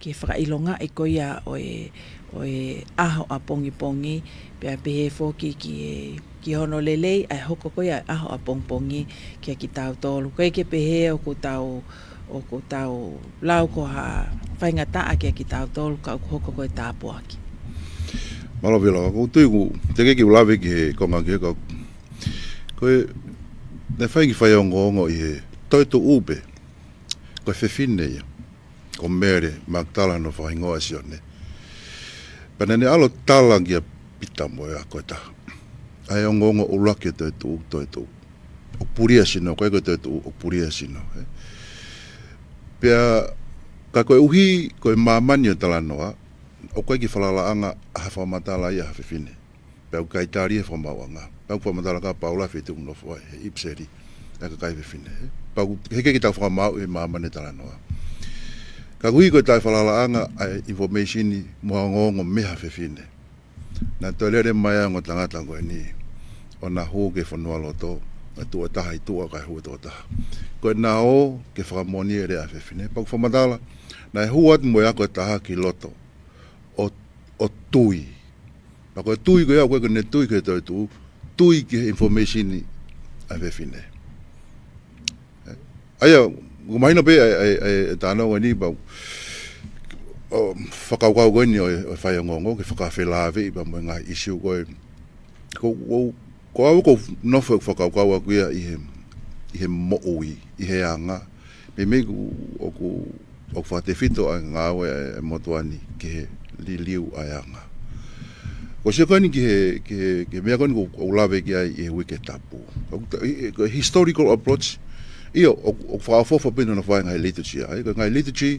ki he fakaʻilongaʻi ko ia ʻo e, ʻo e ʻaho ʻapongipongi, pea pehē foki ki he, ki hono lelei ʻa e hoko ko ia ʻaho ʻapongipongi kia kitautolu. ʻIkai ke pehē ʻoku tau, ʻoku tau lau ko ha faingataʻa kia kitautolu, ka ʻoku hoko ko e tāpuaki. Mālō Vila, ʻoku ou tui ʻoku teʻeki ke u lave ki he konga ki he kau. Ko e, naʻe fai ki faiongoongo ʻi he toetuʻu pē. Ko e fefine ia. Ko Mele Makitala hono fakahingoa ʻe Sione. Pea naʻa ne ʻalu ʻo tala kia Pita mo e ako ʻe taha. ʻA e ongoongo ʻuluaki ʻo e toetuʻu, toetuʻu. ʻOku pulia sino, ko e ko e toetuʻu, ʻoku pulia sino. ʻE. Pea, ka koeʻuhi, ko e māmani ʻo e talanoa, ʻoku ʻikai ke falalaʻanga ʻa ha fakamatala ia ʻa ha fefine. Pea ʻoku ʻikai tali ʻe he fakamaauʻanga. Pea ʻoku fakamatala ʻa Paula feituʻu ʻoku nofo ai he ʻipiseli ʻa e kakai fefine. Pea ʻoku heʻikai ke tau fakamaauʻi ʻe he māmani ʻo e talanoa. Ka koeʻuhi ko e taʻefalalaʻanga ʻa e information mo e ongoongo mei ha fefine. Naʻe toe lele mai ʻa e ongo tangata ko eni ʻo na hū ki he fonualoto, naʻe tuʻu ʻe taha ʻi tuʻa kae hū ʻe toko taha. Ko ʻena ō ke fakamoʻoni e lea ʻa e fefine. Pea ʻoku fakamatala, naʻe hū atu mo e ako ʻe taha ki loto ʻo, ʻo tui. Pea ko e tui ko ia, ʻoku ʻikai ke ne tui ki he toetuʻu, tui ki he information ʻa e fefine. ʻA ia, ʻoku mahino pē ʻa e, ʻa e, ʻa e, ʻa e talanoa ko eni pea, ʻo, fakakaukau ko eni ʻo e, ʻo e faiongoongo, ke fakafelāveʻi pea mo e ngaahi issue ko ē. Ko, ko, ko au ʻoku ou nofo ʻeku fakakaukau ʻaʻaku ia ʻi he, ʻi he moʻui, ʻi he anga. Meimei ʻoku, ʻoku, ʻoku fakatefito ʻa e ngāue ʻa e motuʻa ni ki he liliu ʻa e anga. Ko e sio ko eni ki he, ki he, ki he meʻa ko eni ʻoku, ʻoku ou lave ki ai ʻi he Uike Tapu. ʻOku ta-, ʻi, ʻi, ko e historical approach, ʻio, ʻoku, ʻoku fakaʻofoʻofa pē hono fai ngaahi liturgy ia, ʻa ia, ko e ngaahi liturgy,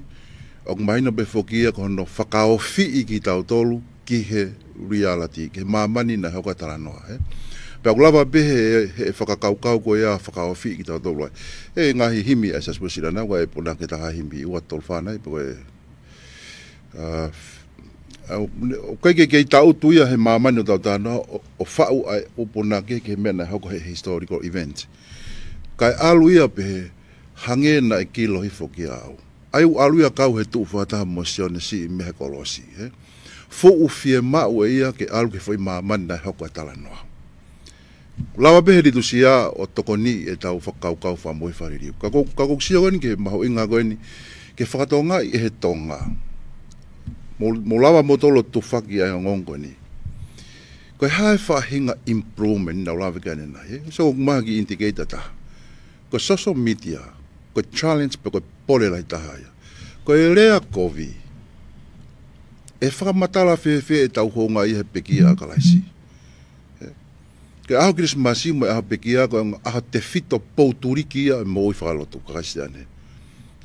ʻoku mahino pē foki ia ko hono fakaofiʻi kitautolu ki he reality, ki he māmani naʻe hoko ai e talanoa, ē. Pea ʻoku lava pē he, he fakakaukau ko ia fakaofiʻi kitautolu ai. ʻE ngaahi himi ʻa e Siasi Uēsiliana, ʻoku ʻi ai e punake ʻe taha himi ua tolu fā nai, pe ko e, ʻa, ʻa, ʻoku ʻikai ke, ke taʻutu ia he māmani ʻo ʻetau talanoa, ʻo, ʻo faʻu ʻa e ʻū punake ki he meʻa naʻe hoko he historical event. Kae ʻalu ia pē he hangē naʻe kilo hifo kia au. ʻA ia ʻoku ʻalu ia kau he tuʻu fakataha mo Sione Siʻi mei he kolosi, ē. Fuʻu fiemaʻu ʻe ia ke ʻalu ki he foʻi māmani naʻe hoko ai e talanoa. Lava pē he liturgy ia ʻo tokoniʻi ʻetau fakakaukau fakamoʻui fakaliliu. Ka ʻoku, ka ʻoku ou sio ko eni ki he mahuʻinga ko eni, ke fakatokangaʻi ʻe he Tonga. Mou, mou lava moutolu ʻo tufaki ʻa e ongoongo ko eni. Ko e hā e faʻahinga improvement naʻa ku lave ki ai ʻanenai, ē. So, ʻoku maha ki indicator ʻe taha. Ko e social media, ko e challenge pe ko e pole lahi taha ia. Ko e lea kovi, ʻe fakamatala fēfē ʻetau houngaʻia he pekia ʻa Kalaisi. Ē? Ko e ʻaho Kilisimasi mo e ʻaho pekia ko e ʻaho tefito poutuliki ia ʻo e moʻui fakalotu Kalisitiane.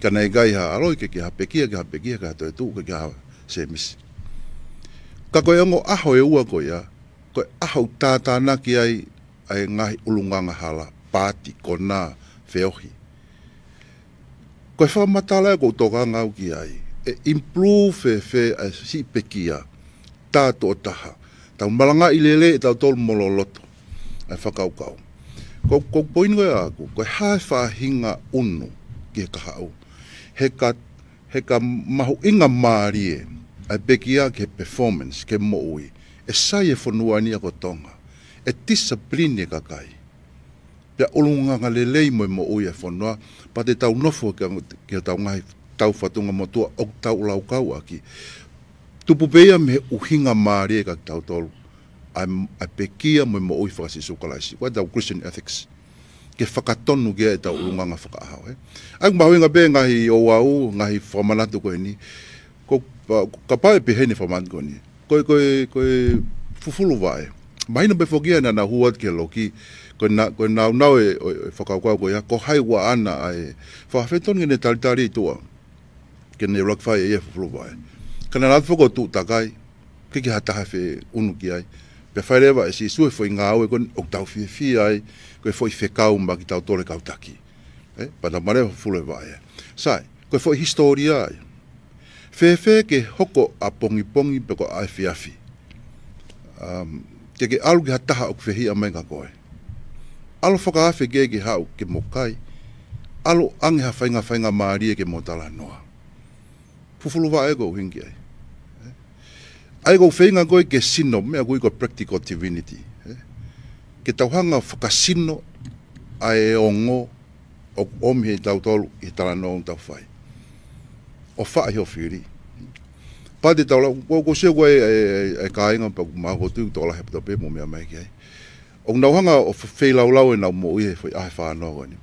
Ka naʻe ʻikai ha ʻaloʻi ke, ke ha pekia, ke ha pekia, ke ha toetuʻu, ke, ke ha sēmisi. Ka ko e ongo ʻaho ʻe ua ko ia, ko e ʻaho ʻoku tātānaki ai ʻa e ngaahi ʻulungaanga hala, paati, konā, feohi. Ko e fakamatala ia ʻoku ou tokanga au ki ai, ʻe improve fēfē ʻa e siʻi pekia, tā tuʻo taha. Tau malangaʻi lelei ʻe tautolu mo loloto ʻa e fakakaukau. Ko, ko e poini ko ia ʻaʻaku, ko e hā e faʻahinga ʻunu ki he kahaʻu. He ka, he ka mahuʻinga mālie ʻa e pekia ki he performance, ki he moʻui, ʻe sai e fonua ni ʻa ko Tonga, ʻe discipline e kakai. Pea ʻulungaanga lelei mo e moʻui e fonua, pea te tau nofo ki, ki hotau ngaahi tau fatunga motuʻa ʻoku tau laukau ʻaki. Tupu pē ia mei he ʻuhinga mālie kia kitautolu, ʻa e, ʻa e pekia mo e moʻui faka-Sīsū Kalaisi. Ko ʻetau Christian ethics. Ke fakatonu ki ai ʻetau ʻulungaanga fakaʻaho, ē. ʻA ia ʻoku mahuʻinga pē ngaahi ouau, ngaahi fakamanatu ko eni. Ko, pa-, kapau ʻe pehē ni e fakamanatu ko eni. Ko e, ko e, ko e fufulu vaʻe. Mahino pē foki ia naʻa nau hū atu ki he loki, ko e nā-, ko e nāunau e, ʻo e, ʻo e fakakaukau ko ia, ko hai ua ana ʻa e fakafetoni ke ne talitali ʻi tuʻa. Ke ne ʻuluaki fai ʻe ia e fufulu vaʻe. Ka naʻa nau foki ʻo tuʻu takai, ʻikai ke ha taha feʻunu ki ai. Pea fai leva ʻe Sīsū e foʻi ngāue ko eni ʻoku tau fiefia ai, ko e foʻi fekau maʻa kitautolu e kau taki. ʻE, pea tau male fufulu e vaʻe. Sai, ko e foʻi hisitōlia ia. Fēfē ke hoko ʻapongipongi pe ko ʻaefiafi. Um, ke ke ʻalu ki ha taha ʻoku fehiʻa mai kia koe. ʻAlu fakaafe ke ke haʻu ke mo kai. ʻAlu ʻange ha fainga faingamālie ke mo talanoa. Fufulu vaʻe ko e ʻuhinga ki ai. ʻA ia ko e feinga ko ē ke sino, meʻa ko ē ko e practical divinity. Ke tau hanga fakasino ʻa e ongo ʻoku ʻomi ʻe tautolu ʻi he talanoa ʻoku tau fai. ʻO faʻa ʻi ho fili. Pea te tau lau, ko, ko se ko e, e, e, e kāinga pea ʻoku mau ʻoatu ʻoku tokolahi ʻaupito pē mo meʻa mai ki ai. ʻOku nau hanga ʻo fe-, feilaulau ʻenau moʻui he foʻi ʻaho fāngofulu ko eni.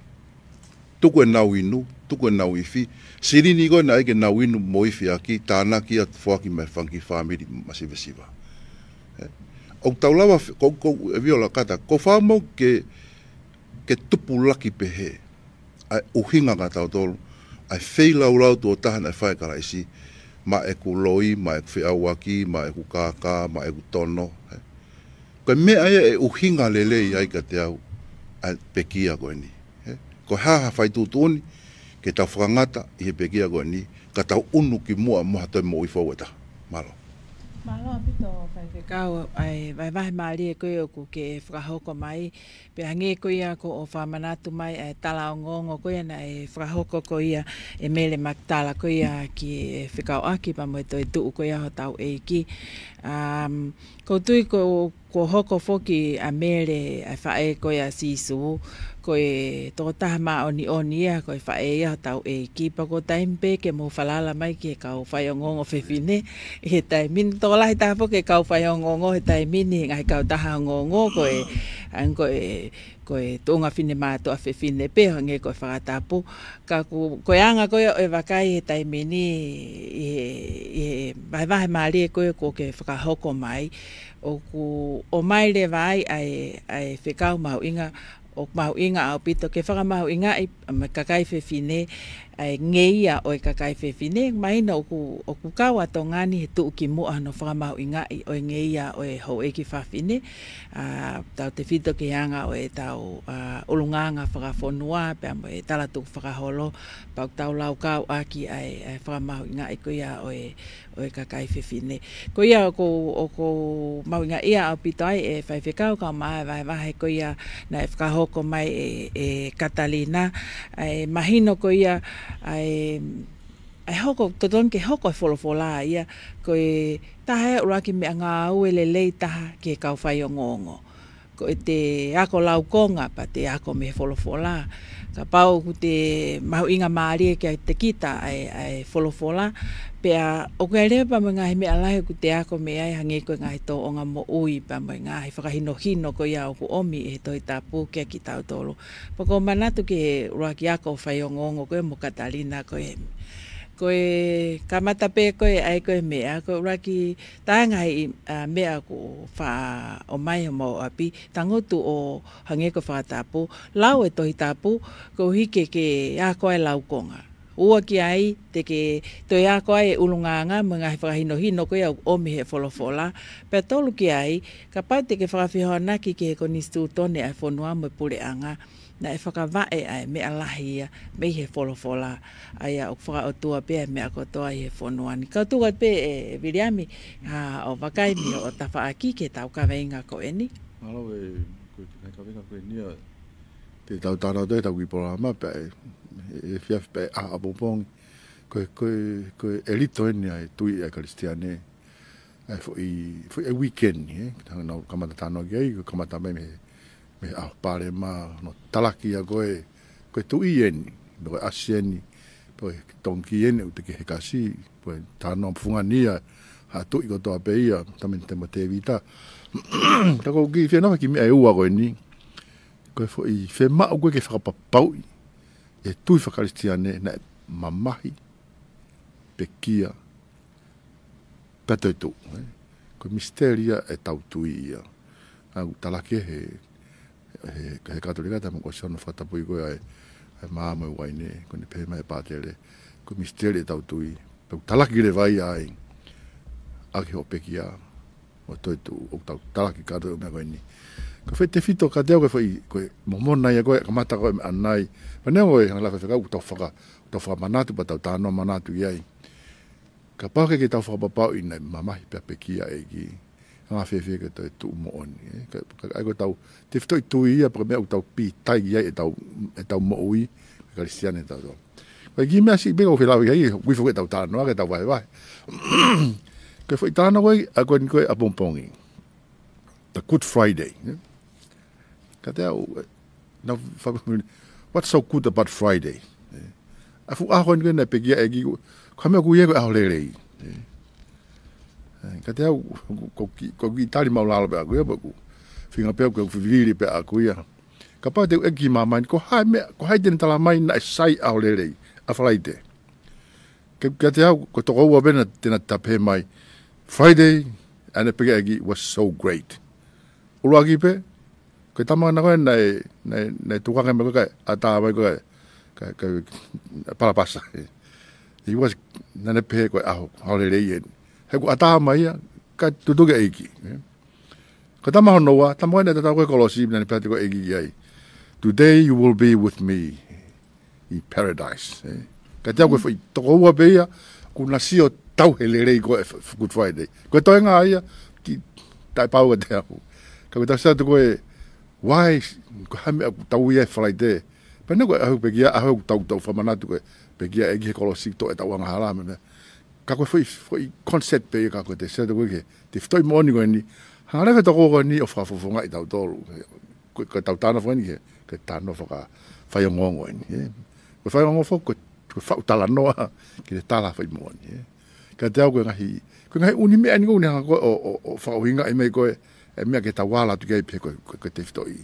Tuku ʻenau inu, tuku ʻenau ifi. Silini ko ē naʻe ʻai ke nau inu mo ifi ʻaki, tānaki atu foaki mai fanga kiʻi fāmili masivesiva. ʻE, ʻoku tau lava fe-, ko, ko, ʻe Viola Kata, ko e fakaʻamu ke, ke tupulaki pehē ʻa e ʻuhinga kia tautolu, ʻa e feilaulau tuʻo taha naʻe fai ʻe Kalaisi, maʻa ʻeku loi, maʻa ʻeku feʻauaki, maʻa ʻeku kākā, maʻa ʻeku tono, ē. Ko e meʻa ia ʻe ʻuhinga lelei ai kiate au ʻa e pekia ko eni, ē. Ko e hā ha fai tuʻutuʻuni ke tau fakangata ʻi he pekia ko eni, ka tau ʻunu ki muʻa mo ha toe moʻui fou ʻe taha. Mālō. Mālō ʻaupito faifekau, ʻa e vahevahe mālie ko ē ʻoku ke fakahoko mai, pea hangē ko ia kuo fakamanatu mai ʻa e tala ongoongo ko ia naʻe fakahoko ko ia ʻe Mele Makitala ko ia ki he fekauʻaki pea mo e toetuʻu ko ia hotau ʻEiki. Um, ʻoku ou tui ko, kuo hoko foki ʻa Mele ʻa e faʻē ko ia ʻo Sīsū, ko e tokotaha māʻoniʻoni ia, ko e faʻē ia hotau ʻEiki, pea ko e taimi pē ke mou falala mai ki he kau faiongoongo fefine, ʻi he taimi ni, tokolahi taha foki e kau faiongoongo he taimi ni, ngaahi kautaha ongoongo, ko e, ʻa ia ko e, ko e tuʻunga finemātuʻa fefine pē, hangē ko e fakatapu. Ka ko, ko e anga ko ia ʻo e vakai he taimi ni, ʻi he, ʻi he vahevahe mālie ko ē kuo ke fakahoko mai, ʻoku ʻomai leva ai ʻa e, ʻa e fekau mahuʻinga, ʻoku mahuʻinga ʻaupito ke fakamahuʻingaʻi mo e kakai fefine, ʻa e ngeia ʻo e kakai fefine, mahino ʻoku, ʻoku kau ʻa Tonga ni he tuʻukimuʻa hono fakamahuʻingaʻi ʻo e ngeia ʻo e houʻeiki fafine, ʻa, tautefito ki he anga ʻo ʻetau, ʻa, ʻulungaanga fakafonua, pea mo e talatukufakaholo, pea ʻoku tau laukau ʻaki ʻa e, ʻa e fakamahuʻingaʻi ko ia ʻo e, ʻo e kakai fefine. Ko ia ʻoku, ʻoku mahuʻingaʻia ʻaupito ai ʻe faifekau kae ʻumaʻā e vahevahe ko ia naʻe fakahoko mai ʻe, ʻe Katalina, ʻa e mahino ko ia, ʻa e, ʻa e hoko, totonu ke hoko e folofola ia, ko e taha ia ʻuluaki meʻangāue lelei taha ki he kau faiongoongo. Ko ʻete ako laukonga pea te ako mei he folofola. Kapau ʻoku te mahuʻinga mālie kiate kita ʻa e, ʻa e folofola, pea ʻoku ʻi ai leva pea mo e ngaahi meʻa lahi ʻoku te ako mei ai hangē ko e ngaahi tōʻonga moʻui pea mo e ngaahi fakahinohino ko ia ʻoku ʻomi ʻe he Tohi Tapu kiate kitautolu. Pea ʻoku ou manatu ki he ʻuluaki ako faiongoongo ko ē mo Katalina ko e, ko e kamata pē ko e ʻai ko e meʻa, ko e ʻuluaki taha e ngaahi, ʻa, meʻa ʻoku faʻa ʻomai homau ʻapi, tangutu ʻo hangē ko e fakatapu, lau e Tohi Tapu, koeʻuhi ke ke ako ai e laukonga. Ua ki ai, te ke toe ako ai e ʻulungaanga mo e ngaahi fakahinohino ko ia ʻoku ʻomi he folofola. Pea tolu ki ai, kapau te ke fakafehoanaki ki he konisitūtone ʻa e fonua mo e puleʻanga, naʻe fakavaʻe ʻa e meʻa lahi ia mei he folofola, ʻa ia ʻoku fakaʻotua pē ʻa e meʻa kotoa ʻi he fonua ni. Kau tuku atu pē ʻe Viliami, ʻa, ʻo vakai mei hoʻo tafaʻaki ki heʻetau kaveinga ko eni. Mālō e, ko e ngaahi kaveinga ko eni ia, te tau talanoa atu ʻetau kiʻi polokalama pea ʻe, ʻe efiafi pea ʻe ʻapongipongi. Ko e, ko e, ko e ʻelito eni ʻa e tui ʻa e Kalisitiane. ʻA e foʻi, foʻi ʻa e weekend ni, ē? Ka tau nau kamata talanoa ki ai, ko e kamata mai mei he, mei he ʻaho Palema, hono talaki ia ko e, ko e tuʻi eni, ko e ʻasi eni, ko e tongi eni, ʻoku teʻeki ke hekasi, ko e talanoa fungani ia, ha tuʻi kotoa pē ia, taimi ni mo Tēvita. Ka ʻoku ou kiʻi fie nofo ki he meʻa ʻe ua ko eni, ko e foʻi fiemaʻu ko ē ke fakapapauʻi ʻe he tui faka-Kalisitiane naʻe mamahi, pekia, pea toetuʻu, ē. Ko e misiteli ia ʻetau tui ia. Naʻá ku talaki he, he, he Katolika, taimi ko ē ʻosi hono fakatapui ko ē ʻa e, ʻa e mā mo e uaine, ko ʻene pehē mai ʻe Pātele, ko e misiteli ʻetau tui. Pea u talaki leva ia ai, ʻaki hoʻo pekia, ʻo toe tu, ʻo tau talaki kātoa e meʻa ko eni. Ko e foʻi tefito kiate au ko e foʻi, ko e Momona ia ko ē, kamata ko ē mei he ʻanai. Pea neongo e hanga lafe fekau, tau faka-, tau fakamanatu, pea tau talanoa manatu ki ai. Kapau ʻoku ʻikai ke tau fakapapauʻi naʻe mamahi pea pekia e ʻEiki, anga fēfē ke toe tuʻu moʻoni, ē? Ka, ka, ʻa ia ko ʻetau tefitoʻi tui ia, pea ko e meʻa ʻoku tau pīkitai ai ʻetau, ʻetau moʻui, Kalisitiane tautolu. Ko e kiʻi meʻa siʻi pē ʻoku ou fie lau ki ai, ʻoku ʻi ai foki ʻetau talanoa, ke tau vahevahe. Ko e foʻi talanoa ko ē, ʻa ko eni ko ē ʻapongipongi. The Good Friday, ē? Kiate au, ē, naʻá ku fa-, what's so good about Friday? Ē? ʻA e fuʻu ʻaho ni ko ē naʻe pekia e ʻEiki, ko e hā e meʻa ʻoku ui ai ko e ʻaho lelei, ē? Ē, kiate au, ko e kiʻi, ko e kiʻi tali māʻulalo pē ʻaʻaku ia, pea ʻoku ou feinga pē au ke u fifili pē ʻaʻaku ia. Kapau te u ʻeke ki māmani, ko hai meʻa, ko hai te ne tala mai naʻe sai ʻaho lelei, ʻa Falaite? Ke, kiate au, ko e tokoua pē naʻá, te na tapē mai, Friday, ʻa ʻene pekia e ʻEiki was so great. ʻUluaki pē, ko e tama ko ē naʻe, naʻe, naʻe tukanga mai ko ē kae ʻatā mai ko ē, kae, kae, kae Palapasa. He was, naʻá ne pehē ko e ʻaho, ʻaho lelei eni. He kuo ʻatā mai ia, kae tutuki e ʻEiki, ē? Ko e tama hono ua, tama ko ē naʻe tatau ko ē he kolosi, naʻá ne pehē atu ko ē e ʻEiki ki ai, "Today you will be with me in paradise," ē? Kiate au ko e foʻi tokoua pē ia, kuo na sio tauhi lelei ko ē f-, f-, Good Friday. Ko e toenga ia, kiʻi taʻepau kiate au. Ka ko ʻetau sio atu ko ē, why, ko e hā e meʻa ʻoku tau ui ai e Falaite? Pea neongo ko e ʻaho pekia, ʻaho ʻoku tau, tau fakamanatu ko ē, pekia e ʻEiki he kolosi, toʻo ʻetau angahala mo e meʻa. Ka ko e foʻi, foʻi concept pē ia ka ko e te sio atu ko ē ki he tefitoʻi moʻoni ko eni. Hanga leva e tokoua ko eni ʻo fakafofongaʻi kitautolu. Ko, ko ʻetau talanoa foki eni ki he, ki he talanoa fakafaiongoongo eni, ē. Ko e faiongoongo foki, ko e, ko e faʻu talanoa, ki he tala foʻi moʻoni, ē. Kiate au ko e ngaahi, ko e ngaahi ʻū meʻa ni ʻoku ne hanga ko ē ʻo, ʻo, ʻo fakaʻuhingaʻi mai ko ē, e meʻa ke tau ala atu ki ai pē ko e, ko e, ko e tefitoʻi.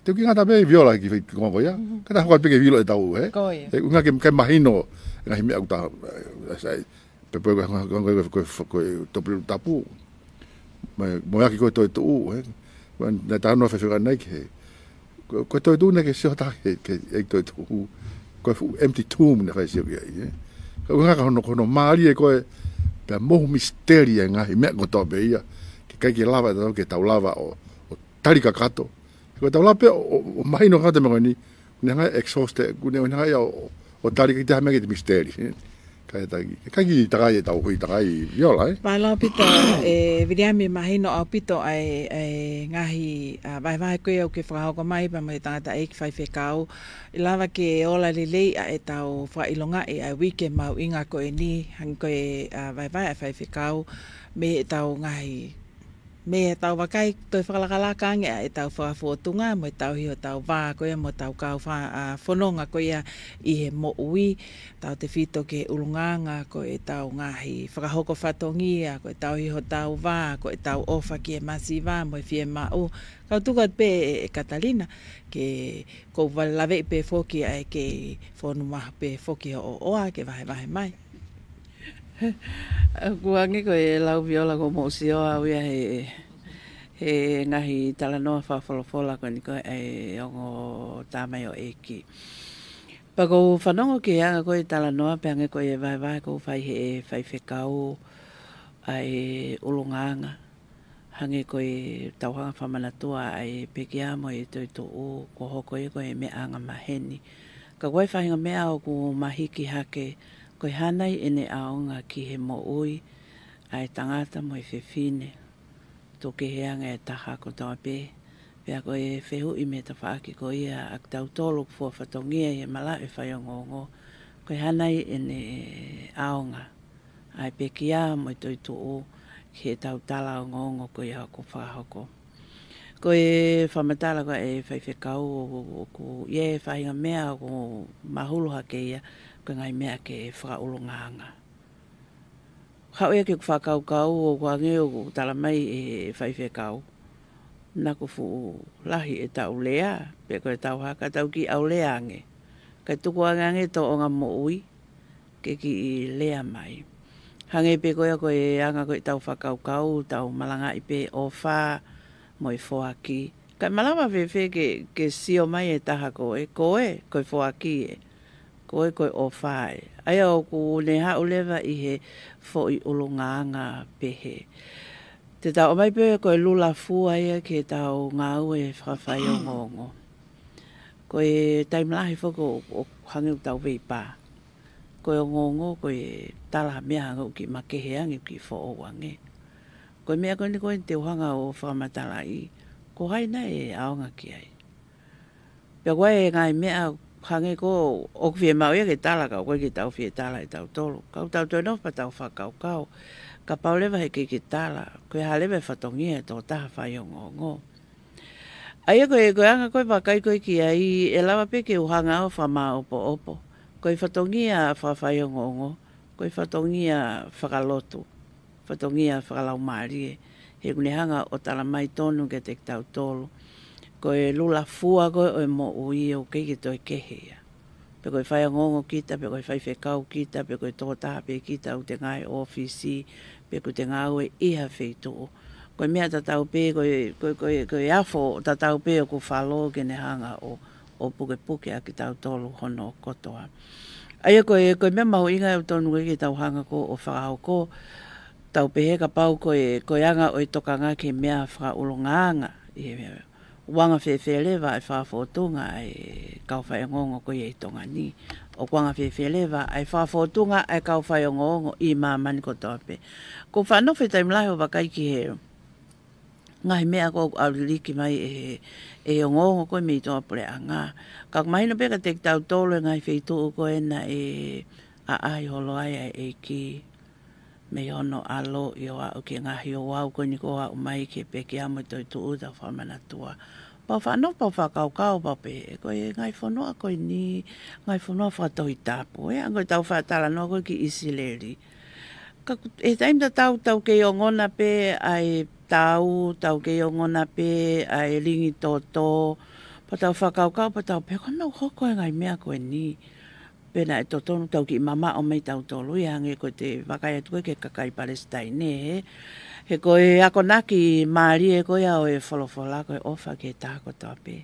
Te u kiʻi ngata pē Viola ki he foʻi ongo ia. Mhm. Ka ta hoko atu pē ke Viola ʻetau, ē? Ko ia. ʻE, ʻuhinga ke, ke mahino, ngaahi meʻa ʻoku ta, ē, sai, pē pē ko e, ko e, ko e, ko e, ko e Tupulelulu Tapu. Mo, mo e ʻaki ko ē toetuʻu, ē? Mo e, naʻe talanoa fefeka nai ki he, ko, ko e toetuʻu naʻe ʻikai ke sio ha taha ki he, ki he toetuʻu. Ko e fuʻu empty tomb naʻe fai sio ki ai, ē? Ka ʻuhinga ko hono, ko hono mālie ko ē, pea mohu misiteli e ngaahi meʻa kotoa pē ia. Ke ʻikai ke lava, tau ke tau lava ʻo, ʻo tali kakato. Ko ʻetau lava pē ʻo, ʻo, ʻo mahino kakato e meʻa ko eni, ne hanga exhaust, ʻoku ne hanga ia ʻo, ʻo tali ki he taha meʻa ki he misiteli. Kae taki, kae kiʻi takai ʻetau hui takai Viola, ē? Mālō ʻaupito, ē, Viliami, mahino ʻaupito ʻa e, ʻa e ngaahi, ʻa, vahevahe ko ia ʻoku ke fakahoko mai pea mo e tangataʻeiki faifekau. ʻE lava ke ola lelei ʻa ʻetau fakaʻilongaʻi ʻa e uike mahuʻinga ko eni, hangē ko e, ʻa, vahevahe ʻa e faifekau, mei heʻetau ngaahi mei heʻetau vakai, toe fakalakalaka ange ʻa ʻetau fakafōtunga, mo e tauhi hotau vā ko ia mo hotau kau fa-, ʻa, fononga ko ia ʻi he moʻui, tautefito ki he ʻulungaanga, ko ʻetau ngaahi fakahoko fatongia, ko e tauhi hotau vā, ko ʻetau ʻofa ki he masiva mo e fiemaʻu. Kau tuku atu pē ē, ē Katalina, ke kou vale laveʻi pē foki ʻa e kei fonu mahu pē foki hoʻo ʻoa ke vahevahe mai. ʻOku hangē ko e lau Viola kuo mou sio au ia he, he ngaahi talanoa fakafolofola ko eni ko ē ʻa e ongo tamaioʻeiki. Pea kou fanongo ki he anga ko ē talanoa pea hangē ko e vahevahe kuo fai he faifekau ʻa e ʻulungaanga. Hangē ko ʻetau hanga fakamanatua ʻa e pekia mo e toetuʻu kuo hoko ia ko e meʻa angamaheni. Ka ko e faʻahinga meʻa ʻoku mahiki hake, ko e hā nai ʻene ʻaonga ki he moʻui ʻa e tangata mo e fefine, tuku kehe ange e taha kotoa pē. Pea ko e fehuʻi mei he tafaʻaki ko ia ʻa kitautolu ʻoku fua fatongia ʻi he malaʻe faiongoongo, ko e hā nai ʻene ʻaonga ʻa e pekia mo e toetuʻu ki heʻetau tala ongoongo ko ia ʻoku fakahoko. Ko e fakamatala ko ē ʻa e faifekau ʻoku, ʻoku ʻi ai e faʻahinga meʻa ʻoku mahulu hake ia, ko e ngaahi meʻa ke fakaʻulungaanga. Haʻu ia ke u fakakaukau ʻoku hangē ʻoku tala mai ʻe he faifekau, naʻa ku fuʻu lahi ʻetau lea, pe ko ʻetau hā ka tau kiʻi ʻau lea ange. Kae tuku ange ange tōʻonga moʻui, ke kiʻi lea mai. Hangē pē ko ia ko e anga ko ē ʻetau fakakaukau, tau malangaʻi pē ʻofa, mo e foaki. Kae malava fēfē ke, ke sio mai e taha ko ē, ko ē, ko e foaki ē. Ko ē, ko e ʻofa ē. ʻA ia ʻoku ne haʻu leva ʻi he foʻi ʻulungaanga pehē. Te tau ʻomai pē ko e lula fua ia ke tau ngāue fakafaiongoongo. Ko e taimi lahi foki ʻo, ʻo hangē ʻoku tau veipā. Ko e ongoongo, ko e tala ha meʻa hangē ʻoku kiʻi makehe ange, ʻoku kiʻi foʻou ange. Ko e meʻa ko eni ko ē te u hanga ʻo fakamatalaʻi, ko hai naʻe ʻaonga ki ai. Pea ko e ngaahi meʻa hangē ko ē ʻoku fiemaʻu ia ke tala ka ʻoku ʻikai ke tau fie tala ʻe tautolu. Ka ʻoku tau toe nofo pea tau fakakaukau. Kapau leva he ʻikai ke tala, ko e hā leva e fatongia ʻo e tokotaha faiongoongo. ʻA ia ko e, ko e anga ko ē vakai ko ē ki ai, ʻe lava pē ke u hanga ʻo fakamāʻopoʻopo. Ko e fatongia fakafaiongoongo, ko e fatongia fakalotu, fatongia fakalaumālie. He ʻoku ne hanga ʻo tala mai tonu kiate kitautolu. Ko e lula fua ko ē ʻo e moʻui ʻoku ʻikai ke toe kehe ia. Pe ko e faiongoongo kita, pe ko e faifekau kita, pe ko e tokotaha pē kita ʻoku te ngāue ʻōfisi, pe ʻoku te ngāue ʻi ha feituʻu. Ko e meʻa tatau pē, ko e, ko e, ko e, ko e afo tatau pē ʻoku falo ke ne hanga ʻo, ʻo pukepuke ʻa kitautolu hono kotoa. ʻA ia ko e, ko e meʻa mahuʻinga ʻoku tonu ke tau hanga ko ē ʻo fakahoko, tau pehē kapau ko e, ko e anga ʻo e tokanga ki he meʻa fakaʻulungaanga, ʻi he meʻa ʻoku anga fēfē leva ʻa e fakafōtunga ʻa e kau faiongoongo ko ia ʻi Tonga ni. ʻOku anga fēfē leva ʻa e fakafōtunga ʻa e kau faiongoongo ʻi māmani kotoa pē. ʻOku ou faʻa nofo he taimi lahi ʻo vakai ki he ngaahi meʻa ko ē ʻoku ʻalu liliki mai ʻe he, ʻe he ongoongo ko ē mei tuʻapuleʻanga. Ka ʻoku mahino pē kiate kitautolu e ngaahi feituʻu ko ē naʻe ʻaʻahi holo ai ʻa e ʻEiki mei hono ʻAlo ʻo aʻu ki he ngaahi ouau ko eni kuo aʻu mai ki he pekia mo e toetuʻu, tau fakamanatua. Pea u faʻa nofo pea u fakakaukau pea u pehē, ko e ngaahi fonua ko eni, ngaahi fonua fakatohitapu, ē, ʻa ia ko ʻetau faʻa talanoa ko ē ki ʻIsileli. Ka ʻoku, he taimi tatau tau kei ongona pē ʻa e tau, tau kei ongona pē ʻa e lingi toto, pea tau fakakaukau, pea tau pehē, ko e hā e meʻa ʻoku hoko he ngaahi meʻa ko eni. Pea naʻe totonu tau kiʻi mamaʻo mai tautolu ia hangē ko ʻete vakai atu ko ē ki he kakai Palesitaine, ē. He ko e akonaki mālie ko ia ʻo e folofola ko e ʻofa ki he taha kotoa pē.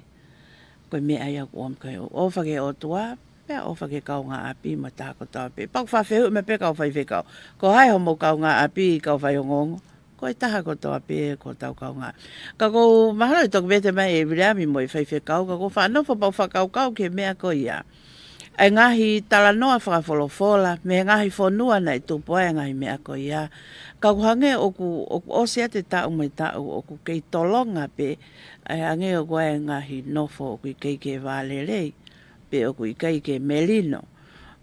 Ko e meʻa ia ʻoku ʻomi ko e ʻofa ki he ʻOtua, pea ʻofa ki he kaungāʻapi mo e taha kotoa pē. Pea ʻoku faʻa fehuʻi mai pē kau faifekau. Ko hai hoʻomou kaungāʻapi, kau faiongoongo? Ko e taha kotoa pē ko hotau kaungā. Ka ʻoku mahalo ʻe toki vete mai ʻe Viliami mo e faifekau, ka ʻoku ou faʻa nofo pea u fakakaukau ki he meʻa ko ia. ʻA e ngaahi talanoa fakafolofola, mei he ngaahi fonua naʻe tupu ai e ngaahi meʻa ko ia. Ka ʻoku hangē ʻoku, ʻoku ʻosi atu e taʻu mo e taʻu, ʻoku kei tolonga pē, ʻa e hangē ʻoku ʻi ai e ngaahi nofo ʻoku ʻikai ke vālelei, pe ʻoku ʻikai ke melino.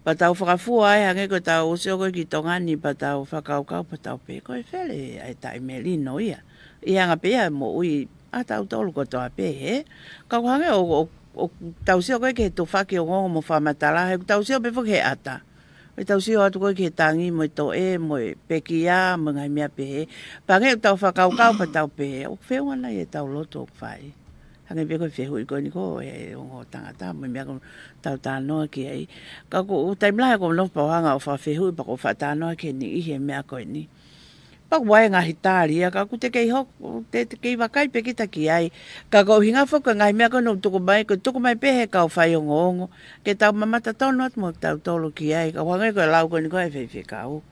Pea tau fakafua ai hangē ko ʻetau sio ko ē ki Tonga ni pea tau fakakaukau pea tau pehē ko e fele ʻa e taʻemelino ia. ʻI he anga pē ia e moʻui ʻa tautolu kotoa pē, ē. Ka ʻoku hangē ʻo, ʻo, ʻo tau sio ko ē ki he tufaki ongoongo mo fakamatala, he ʻoku tau sio pē foki he ʻata. ʻE tau sio atu ko ē ki he tangi mo e toʻe, mo e pekia, mo e ngaahi meʻa pehē. Pea hangē ʻoku tau fakakaukau pea tau pehē, ʻoku feʻunga nai ʻetau lotu ʻoku fai. Hangē pē ko e fehuʻi ko eni ko ē ʻa e ongo tangata, mo e meʻa ko ē ʻoku tau talanoa ki ai. Ka ʻoku ou taimi lahi ʻoku ou nofo pea u hanga ʻo fakafehuʻi pea ʻoku ou faʻa talanoa ki he niʻihi e meʻa ko eni. Pea ʻoku ʻi ai e ngaahi tali ia, ka ʻoku te kei hoko, te, te kei vakai pē kita ki ai. Ka ko e ʻuhinga foki e ngaahi meʻa ko eni ʻoku tuku mai, ko e tuku mai pē he kau faiongoongo. Ke tau mamata tonu atu mo tautolu ki ai, ka ʻoku hangē ko e lau ko eni ko ē ʻa e faifekau.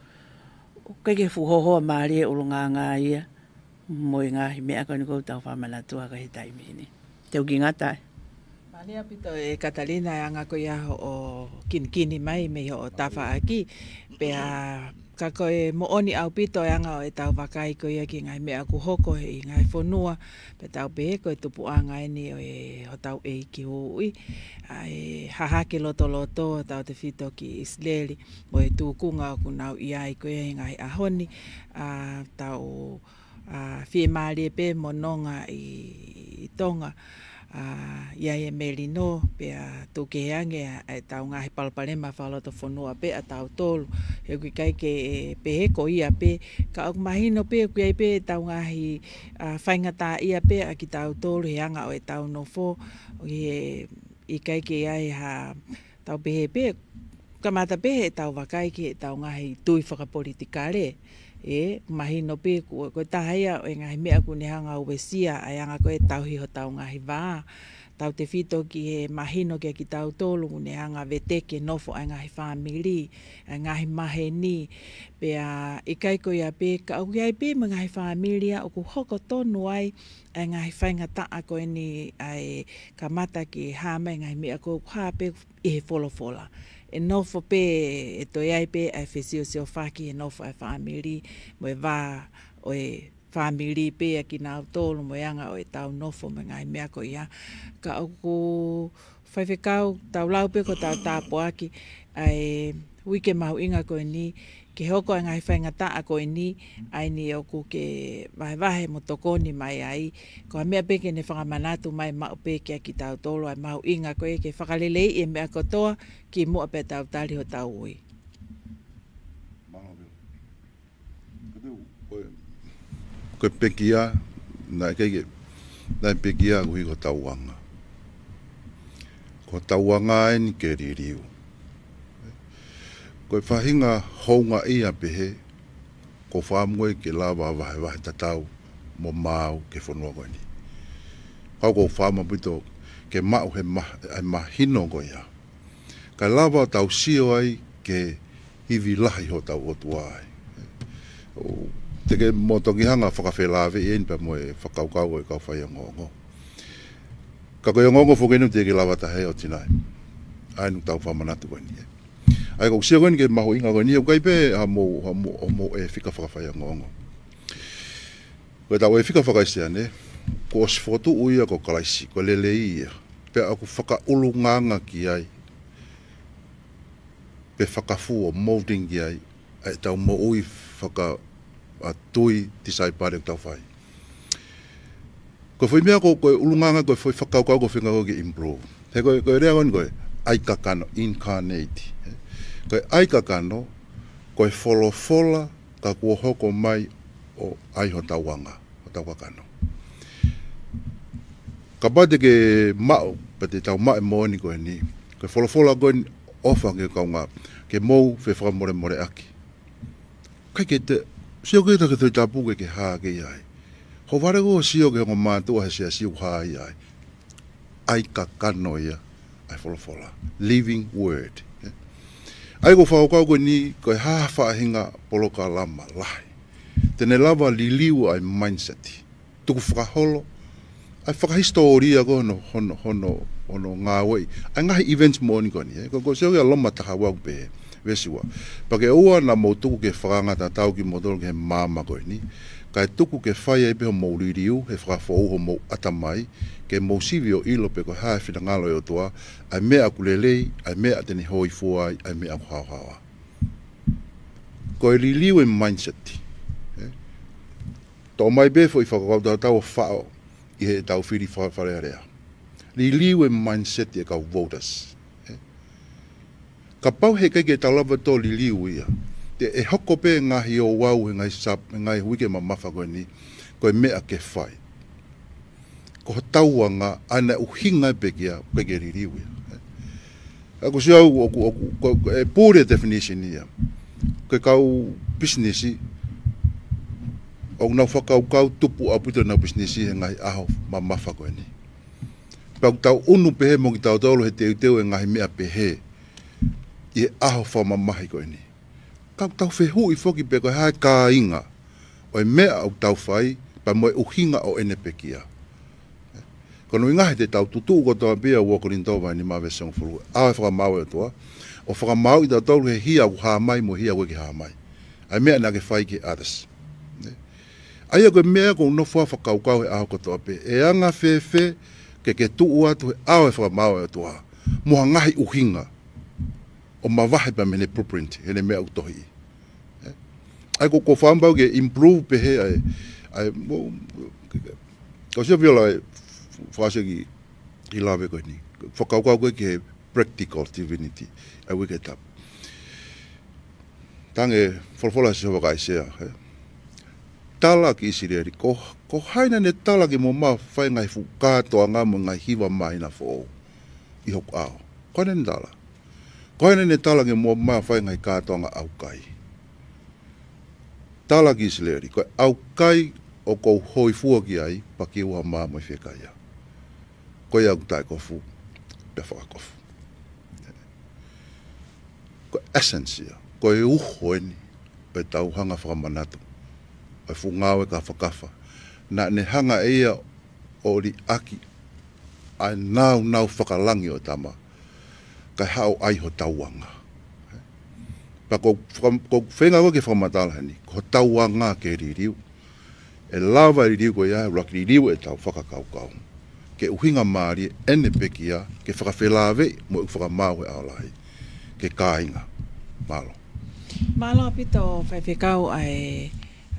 ʻOku ʻikai ke fuʻu hoahoa mālie e ʻulungaanga ia. Mo e ngaahi meʻa ko eni ʻoku tau fakamanatua ko ē he taimi ni. Te u kiʻi ngata ai. Mālie ʻaupito ʻe Katalina e anga ko ia hoʻo kinikini mai mei hoʻo tafaʻaki. Pea ka ko e moʻoni ʻaupito e anga ʻo ʻetau vakai ko ia ki he ngaahi meʻa ʻoku hoko he ʻi he ngaahi fonua. Pea tau pehē ko e tupuʻanga eni ʻo e hotau ʻEiki Huhuʻi. ʻA e hahake lotoloto ʻo tautefito ki ʻIsileli. Mo e tūkunga ʻoku nau ʻi ai ko ia he ngaahi ʻaho ni. ʻA, tau ʻA, fiemālie pē mo nonga ʻi, ʻi Tonga. ʻA, ʻi ai e melino, pea tuku kehe ange ʻa, ʻetau ngaahi palopalema fakalotofonua pē ʻa tautolu. He ʻoku ʻikai ke pehē ko ia pē, ka ʻoku mahino pē, ʻoku ʻi ai pē ʻetau ngaahi, ʻa, faingataʻaʻia pē ʻa kitautolu, he anga ʻo ʻetau nofo, ʻi he ʻikai ke ʻi ai ha tau pehē pē, kamata pē heʻetau vakai ki heʻetau ngaahi tui fakapolitikale. ʻE, mahino pē kuo, ko e taha ia ʻo e ngaahi meʻa kuo ne hanga ʻo uesia ʻa e anga ko ē e tauhi hotau ngaahi vā. Tautefito ki he mahino kia kitautolu kuo ne hanga ʻo veteki e nofo ʻa e ngaahi fāmili, ʻa e ngaahi maheni. Pea ʻikai ko ia pē, ka ʻoku ʻi ai pē mo e ngaahi fāmili ia ʻoku hoko tonu ai ʻa e ngaahi faingataʻa ko eni, ʻa e kamata ke hā mai e ngaahi meʻa ko ē ʻoku hā pē ʻi he folofola. ʻE nofo pē, ʻe toe ʻi ai pē ʻa e fesiosiofaki he nofo ʻa e fāmili, mo e vā ʻo e fāmili pē ʻa kinautolu, mo e anga ʻo ʻetau nofo mo e ngaahi meʻa ko ia. Ka ʻoku, Faifekau, tau lau pē ko ʻetau tāpuaki ʻa e uike mahuʻinga ko eni, ke hoko ʻa e ngaahi faingataʻa ko eni, ʻa eni ʻoku ke vahevahe mo tokoni mai ai, ko ha meʻa pē ke ne fakamanatu mai maʻu pē kia kitautolu ʻa e mahuʻinga ko ē ke fakaleleiʻi e meʻa kotoa kimuʻa pea tau tali hotau ui. Mālō pē. Ko e, ko e pekia, naʻe ʻikai ke, naʻe pekia koeʻuhi ko hotau anga. Ko hotau anga eni ke liliu. Ko e faʻahinga houngaʻia pehē, ʻoku ou fakaʻamu ke lava ʻo vahevahe tatau mo maau ki he fonua ko eni. Ka ʻoku ou fakaʻamu ʻaupito ke maʻu he ma-, ʻa e mahino ko ia. Kae lava ʻo tau sio ai ki he ivi lahi hotau ʻOtua ai. ʻOku te ke mo toki hanga ʻo fakafelāveʻi eni pea mo e fakakaukau ʻo e kau faiongoongo. Ka ko e ongoongo foki eni ʻoku teʻeki lava taha ia ʻo tinai. ʻA eni ʻoku tau fakamanatu ko eni, ē. ʻA ia ʻoku ou sio ko eni ki he mahuʻinga ko eni, ʻoku ʻikai pē ha mou, ha mou, ʻo mou ʻai e fika fakafaiongoongo. Ko ʻetau ʻai e fika fakaʻIsileli, kuo ʻosi fokotuʻu ia ko Kalaisi, ko e lelei ia. Pea ʻoku fakaʻulungaanga ki ai, pe fakafua, molding ki ai, ʻa ʻetau moʻui faka-, ʻa, tui tisaipale ʻoku tau fai. Ko e foʻi meʻa ko, ko e ʻulungaanga, ko e foʻi fakakaukau ko e feinga ko ē ke improve. He ko e, ko e lea ko eni ko e ʻai kakano, incarnate. Ko e ʻai kakano, ko e folofola ka kuo hoko mai ʻo ʻai hotau anga, hotau kakano. Kapau te ke maʻu, pea te tau maʻu e moʻoni ko eni, ko e folofola ko eni ʻofa ki he kaungā, ke mou fefakamolemoleʻaki. ʻIkai ke te, sio ki he Tohi Tapu ke ke hā ki ai. Hoʻo vale ko ē ʻo sio ki he ongo mātuʻa he siasi ʻoku hā ai. ʻAi kakano ia, ʻa e folofola. Living word. ʻA ia ʻoku ou fakakaukau ko eni, ko e hā ha faʻahinga polokalama lahi te ne lava liliu ʻa e mindset. Tukufakaholo, ʻa e fakahisitōlia ko hono, hono, hono, hono ngāueʻi ʻa e ngaahi events moʻoni ko eni, ē. Ko, ko e sio ki he Loma taha ua ʻoku pehē, veesi ua. Pea ke ʻoua naʻa mou tuku ke fakangata ʻa kimoutolu ki he maama ko eni. Kae tuku ke fai ai pē hoʻomou liliu, he fakafoʻou homou ʻatamai, ke mou sivi ʻo ʻilo pe ko e hā e finangalo ʻo e ʻOtua, ʻa e meʻa ʻoku lelei, ʻa e meʻa te ne hōifua ai, ʻa e meʻa ʻoku haohaoa. Ko e liliu e mindset. Ē? Toʻo mai pē foʻi fakakaukau tatau ʻo faʻo ʻi heʻetau fili fa-, Fale Alea. Liliu e mindset ʻa e kau voters. Ē? Kapau he ʻikai ke tau lava ʻo liliu ia, te ʻe hoko pē ngaahi ouau he ngaahi sap-, he ngaahi uike mamafa ko eni, ko e meʻa ke fai. Ko hotau anga ʻa ena ʻuhinga e pekia, ʻikai ke liliu ia. ʻA ia ʻoku ou sio au, ʻoku, ʻoku, ko, ko e pule definition ia. Ko e kau pisinisi, ʻoku nau fakakaukau tupu ʻaupito ʻenau pisinisi he ngaahi ʻaho mamafa ko eni. Pea ʻoku tau ʻunu pehē mo kitautolu he teuteu e ngaahi meʻa pehē ʻi he ʻaho fakamamahi ko eni. Ka ʻoku tau fehuʻi foki pe ko e hā e kāinga ʻo e meʻa ʻoku tau fai, pea mo e ʻuhinga ʻo ʻene pekia. Ko hono ʻuhinga he te tau tutuʻu kotoa pē ia ua Kolinitō vahe nima veesi hongofulu. ʻAo e fakamaau ʻo e ʻOtua, ʻo fakamaauʻi kitautolu he hia ʻoku hā mai mo e hia ʻoku ʻikai ke hā mai. ʻA e meʻa naʻa ke fai ki he others. ʻA ia ko e meʻa ʻoku ou nofo ʻo fakakaukau he ʻaho kotoa pē. ʻE anga fēfē ke ke tuʻu atu he ʻao e fakamaau ʻo e ʻOtua mo ha ngaahi ʻuhinga ʻo mavahe pea mei heʻene blueprint, heʻene meʻa ʻoku tohiʻi. Ē? ʻA ia ʻoku ou, ʻoku ou fakaʻamu ke improve pehē ʻa e, ʻa e, mo, ʻoku ou sio Viola ʻa e fakaʻosi ki, ki he lave ko eni. Fakakaukau ko ē ki he practical divinity ʻa e uike tapu. Tangi e folofola ʻa Sihova kia ʻAisea, ē? Tala ki ʻIsileli, ko, ko hai naʻa ne tala ke mou maʻu ʻa e ngaahi fuʻu kātoanga mo e ngaahi hiva māhina foʻou ʻi hoku ʻao? Ko hai naʻa ne tala? Ko hai naʻa ne tala ke mou maʻu ʻa e ngaahi kātoanga ʻaukai? Tala ki ʻIsileli, ko e ʻaukai ʻoku ou hōifua ki ai, pea ke ʻoua mā mo e fiekaia. Ko ia ʻoku taʻekofu, pea fakakofu. Ko e essence ia, ko e uho eni, ʻo ʻetau hanga fakamanatu, ʻo e fuʻu ngāue kafakafa. Naʻa ne hanga ʻe ia ʻo liʻaki ʻa e nāunau fakalangi ʻo e Tama, kae haʻu ai hotau anga. Pea ko, faka-, ko e feinga ko ē ke fakamatala heni, ko hotau anga ke liliu. ʻE lava e liliu ko ia, ʻuluaki liliu ʻetau fakakaukau. Ke ʻuhinga mālie ʻene pekia, ke fakafelāveʻi mo e fakamaau he ʻaho lahi. Ke kāinga. Mālō. Mālō ʻaupito faifekau ʻa e,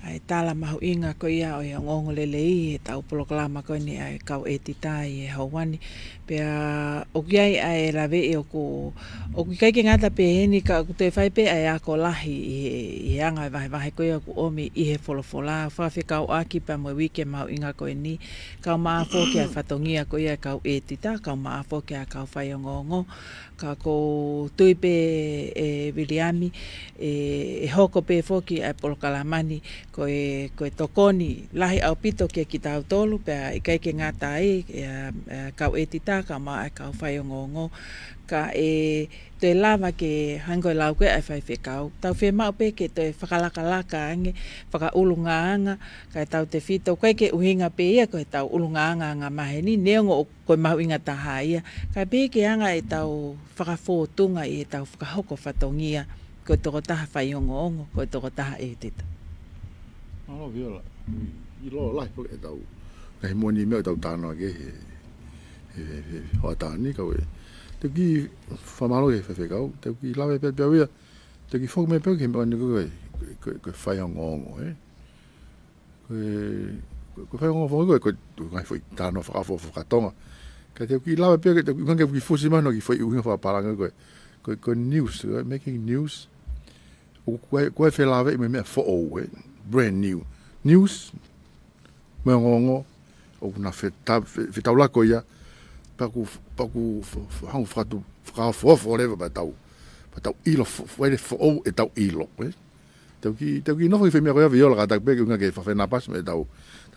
ʻa e tala mahuʻinga ko ia ʻo e ongoongo lelei ʻetau polokalama ko eni ʻa e kau ʻētita ʻi he houa ni. Pea ʻoku ʻi ai ʻa e laveʻi ʻoku, ʻoku ʻikai ke ngata pē heni ka ʻoku toe fai pē ʻa e ako lahi ʻi he, ʻi he anga e vahevahe ko ia ʻoku ʻomi ʻi he folofola. Fakafekauʻaki pea mo e uike mahuʻinga ko eni. Kau maʻafu ki he fatongia ko ia e kau ʻētita, kau maʻafu ki he kau faiongoongo. Ka ʻoku ou tui pē ʻe Viliami, ʻe, ʻe hoko pē foki ʻa e polokalama ni, ko e, ko e tokoni lahi ʻaupito kia kitautolu, pea ʻikai ke ngata ai, ʻe, ʻe, kau ʻētita, kau maʻa e kau faiongoongo, ka ʻe toe lava ke hangē ko e lau ko ē ʻa e faifekau. Tau fiemaʻu pē ke toe fakalakalaka ange, fakaʻulungaanga, kae tautefito, ʻikai ke ʻuhinga pē ia ko ʻetau ʻulungaanga angamaheni, neongo ʻoku ko e mahuʻinga taha ia. Kae pehē ke anga ʻetau fakafōtunga ʻi heʻetau fakahoko fatongia, ko e tokotaha faiongoongo, ko e tokotaha ʻētita. Mālō Viola, ʻilo lahi pē ʻetau, ngaahi moʻoni meʻa ʻoku tau talanoa ki ai he, he, he, he hoʻatā ni kau ē. Te u kiʻi fakamālō ki he faifekau, te u kiʻi lave pē pē au ia, te u kiʻi foki mai pē ki he meʻa ni ko e, ko e, ko e faiongoongo, ē. Ko e, ko e, ko e faiongoongo foki ko e, ko e, ko e ngaahi foʻi talanoa fakaʻofoʻofa fakatonga. Ka te u kiʻi lave pē, ka te u kiʻi, ka te u kiʻi fusi mai hono kiʻi foʻi ʻuhinga fakapālangi ko e, ko e, ko e news, ko e making news. ʻOku, ko e, ko e felāveʻi mo e meʻa foʻou, ē, brand new. News, mo e ongoongo, ʻoku na feta-, fe-, fetaulaki ko ia, pea ʻoku, pea ʻoku f-, f-, hanga fakatu-, fakaʻofoʻofa leva pea tau, pea tau ʻilo fo-, fo-, ʻilo foʻou ʻetau ʻilo, ē. Te u kiʻi, te u kiʻi nofo ki he foʻi meʻa ko ia Viola kātaki pē ke ʻuhinga ke fakafenāpasi mo ʻetau,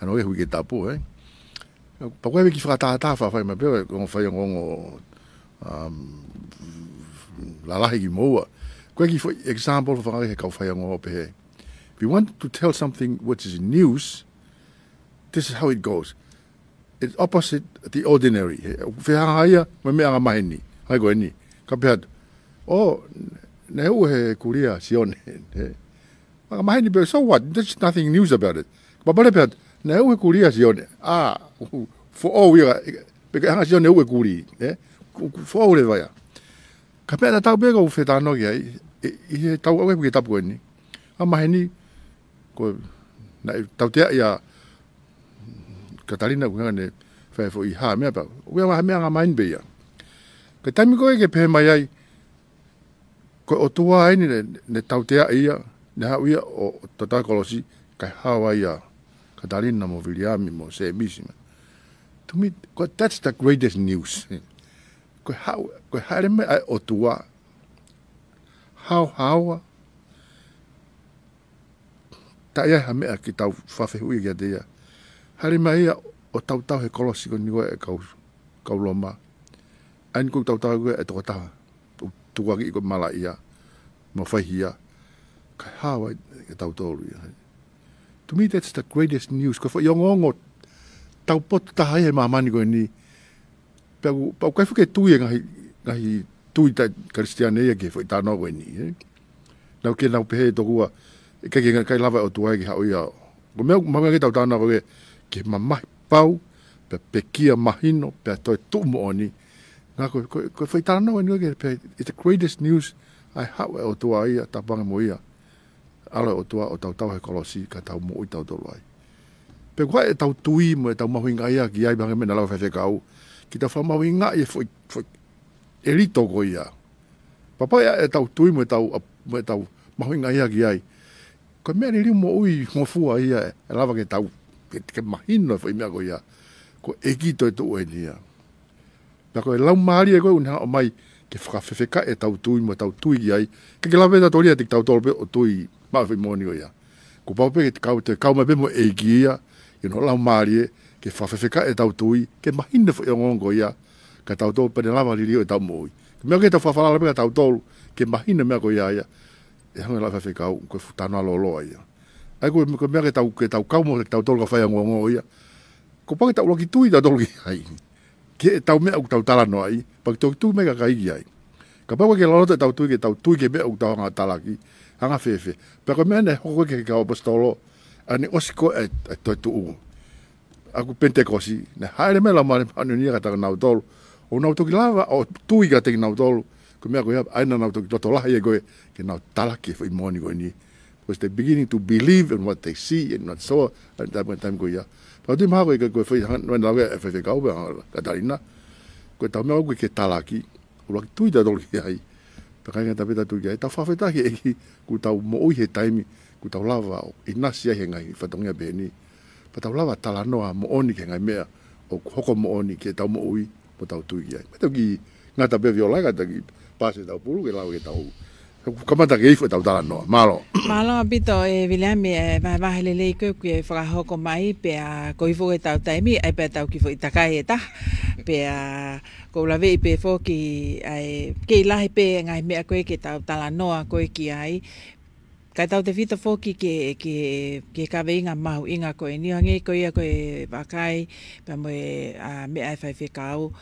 tano ke hui ke tapu, ē. Pea ko e kiʻi fakatātā fafai mai pē, ko e faiongoongo, um, lalahi kimoua. Ko e kiʻi foʻi example fakaʻanga he kau faiongoongo pehē. If you want to tell something which is news, this is how it goes. It's opposite the ordinary. He, fehangahangai ia mo e meʻa angamaheni. Hai ko eni. Ka pehē atu, ʻō, naʻe ʻū he kulia Sione. He, angamaheni pē, so what? There's nothing news about it. Papale pehē atu, naʻe ʻū he kulia Sione. Ā, foʻou ia, pea ka hanga Sione ʻū e kuli. Ē? Ku-, ku-, foʻou leva ia. Ka pehē tatau pē kau fetalanoaʻaki ai, ʻi, ʻi heʻetau ʻalu ki he tapu ko eni. Angamaheni, ko e, naʻe tautea ia, Katalina, ko e anga ʻene fai foʻi hā meʻa pau. ʻOku ʻi ai ha meʻa angamaheni pē ia. Ka taimi ko ē ke pehē mai ai, ko e ʻOtua eni ne, ne tautea ia, ne haʻu ia ʻo, ʻo tatau kolosi, kae haʻu ai ʻa Katalina mo Viliami mo Sēmisi mo. To me, ko, that's the greatest news. Ko e haʻu, ko e haʻele mai ʻa e ʻOtua, haohaoa, taʻe ʻi ai ha meʻa ke tau fakafehuʻia kiate ia. Haʻele mai ia ʻo tautau he kolosi ko eni ko e kau, kau Loma. ʻA eni ko e tautau ko e tokotaha. ʻOku tukuakiʻi ko e malaʻia. Mo faihia. Kae haohaoa ʻa tautolu ia. To me, that's the greatest news. Ko e foʻi ongoongo taupotu taha ia he māmani ko eni. Pea ʻoku, pea ʻoku ʻikai fuʻu ke tui e ngaahi, ngaahi tui taʻe-Kalisitiane ia ki he foʻi talanoa ko eni, ē. Nau ke nau pehē tokua, ʻikai ke, ʻikai lava e ʻOtua ke haʻu ia. Ko e meʻa, meʻa ke tau talanoa ko ē, ke mamahi pau, pea pekia mahino, pea toe tuʻu moʻoni. Ngā ko, ko, ko e foʻi talanoa ko eni ke pehē, it's the greatest news, ʻa e haʻu e ʻOtua ia, tapu ange mo ia. ʻAlu e ʻOtua ʻo tautau he kolosi ka tau moʻui tautolu ai. Pea ko e ʻetau tui mo ʻetau mahuʻingaʻia ki ai, pea hangē ko e meʻa naʻe lau ʻe he faifekau, ke tau fakamahuʻingaʻi e foʻi, foʻi ʻelito ko ia. Pea ʻi ai ʻetau tui mo ʻetau, mo ʻetau mahuʻingaʻia ki ai. Ko e meʻa liliu moʻui ngofua ia ʻe lava ke tau, ke, ke mahino e foʻi meʻa ko ia. Ko e ʻEiki toetuʻu eni ia. Pea ko e laumālie ko ē ʻoku ne haʻu mai ke fakafefekaʻi ʻetau tui mo ʻetau tui ki ai. Ke ke lave ʻetau tōlia te kitautolu pē ʻo tui maʻu e foʻi moʻoni ko ia. Kuo pau pē ke kau, te kau mai pē mo e ʻEiki ia, ʻi hono laumālie, ke fakafaifekau ʻetau tui, ke mahino e foʻi ongoongo ia, ka tau tō pene lava liliu ʻetau moʻui. Ko e meʻa ke tau fakafalala pē kia tautolu, ke mahino e meʻa ko ia ia, ʻe hanga ʻe he lau faifekau, ko e fuʻu talanoa lōloa ia. ʻA ia ko e, ko e meʻa ke tau, ke tau kau mo, ke tautolu kau faiongoongo ia. Kuo pau ke tau ʻuluaki tui tautolu ki ai. Ki heʻetau meʻa ʻoku tau talanoaʻi, pea ke toki tui mai e kakai ki ai. Kapau ʻoku ʻikai ke loloto ʻetau tui ke tau tui ki he meʻa ʻoku tau hanga ʻo talaki, hanga fēfē. Pea ko e meʻa naʻe hoko ko ē ki he kau ʻaposetolo, ʻa ia naʻe ʻosi ko ē ʻa e, ʻa e toetuʻu. ʻA ia ko Penitekosi, naʻe hāʻele mai e Laumālie Māʻoniʻoni ia kiate kinautolu. ʻO nau toki lava ʻo tui kiate kinautolu. Ko e meʻa ko ia, ʻa ia naʻa nau toki loto lahi ai ko ē, ke nau talaki e foʻi moʻoni ko eni. Because they beginning to believe in what they see and not saw, ʻa e taimi, taimi ko ia. Pea u tui mahalo ko e, ko e foʻi hanga, naʻe lau ʻe he faifekau pē ʻa Katalina. Ko ʻetau meʻa ʻoku ʻikai ke talaki, ʻuluaki tui tautolu ki ai. Pea ʻikai ngata pē ʻetau tui ki ai, tau fakafetaʻi ki he ʻEiki, kuo tau moʻui he taimi, kuo tau lava ʻo ʻinasi ai he ngaahi fatongia pehē ni. Pea tau lava talanoa moʻoni ki he ngaahi meʻa ʻoku hoko moʻoni ki heʻetau moʻui, mo tau tui ki ai. Mei he toki ngata pē Viola, ka toki paasi ʻetau pulu ke lau ke tau. Kamata ke ifo ʻetau talanoa. Mālō. Mālō ʻaupito ʻe Viliami e vahevahe lelei ko ē kuo fakahoko mai pea ko e ifo ʻetau taimi, ʻa ia pea tau kiʻi foʻi takai ʻe taha. Pea ʻoku ou laveʻi pē foki ʻa e kei lahi pē ngaahi meʻa ko ē ke tau talanoa ko ē ki ai. Kae tautefito foki ki he, ki he, ki he kaveinga mahuʻinga ko eni, hangē ko ia ko e vakai, pea mo e, ʻa, meʻa ʻa e faifekau,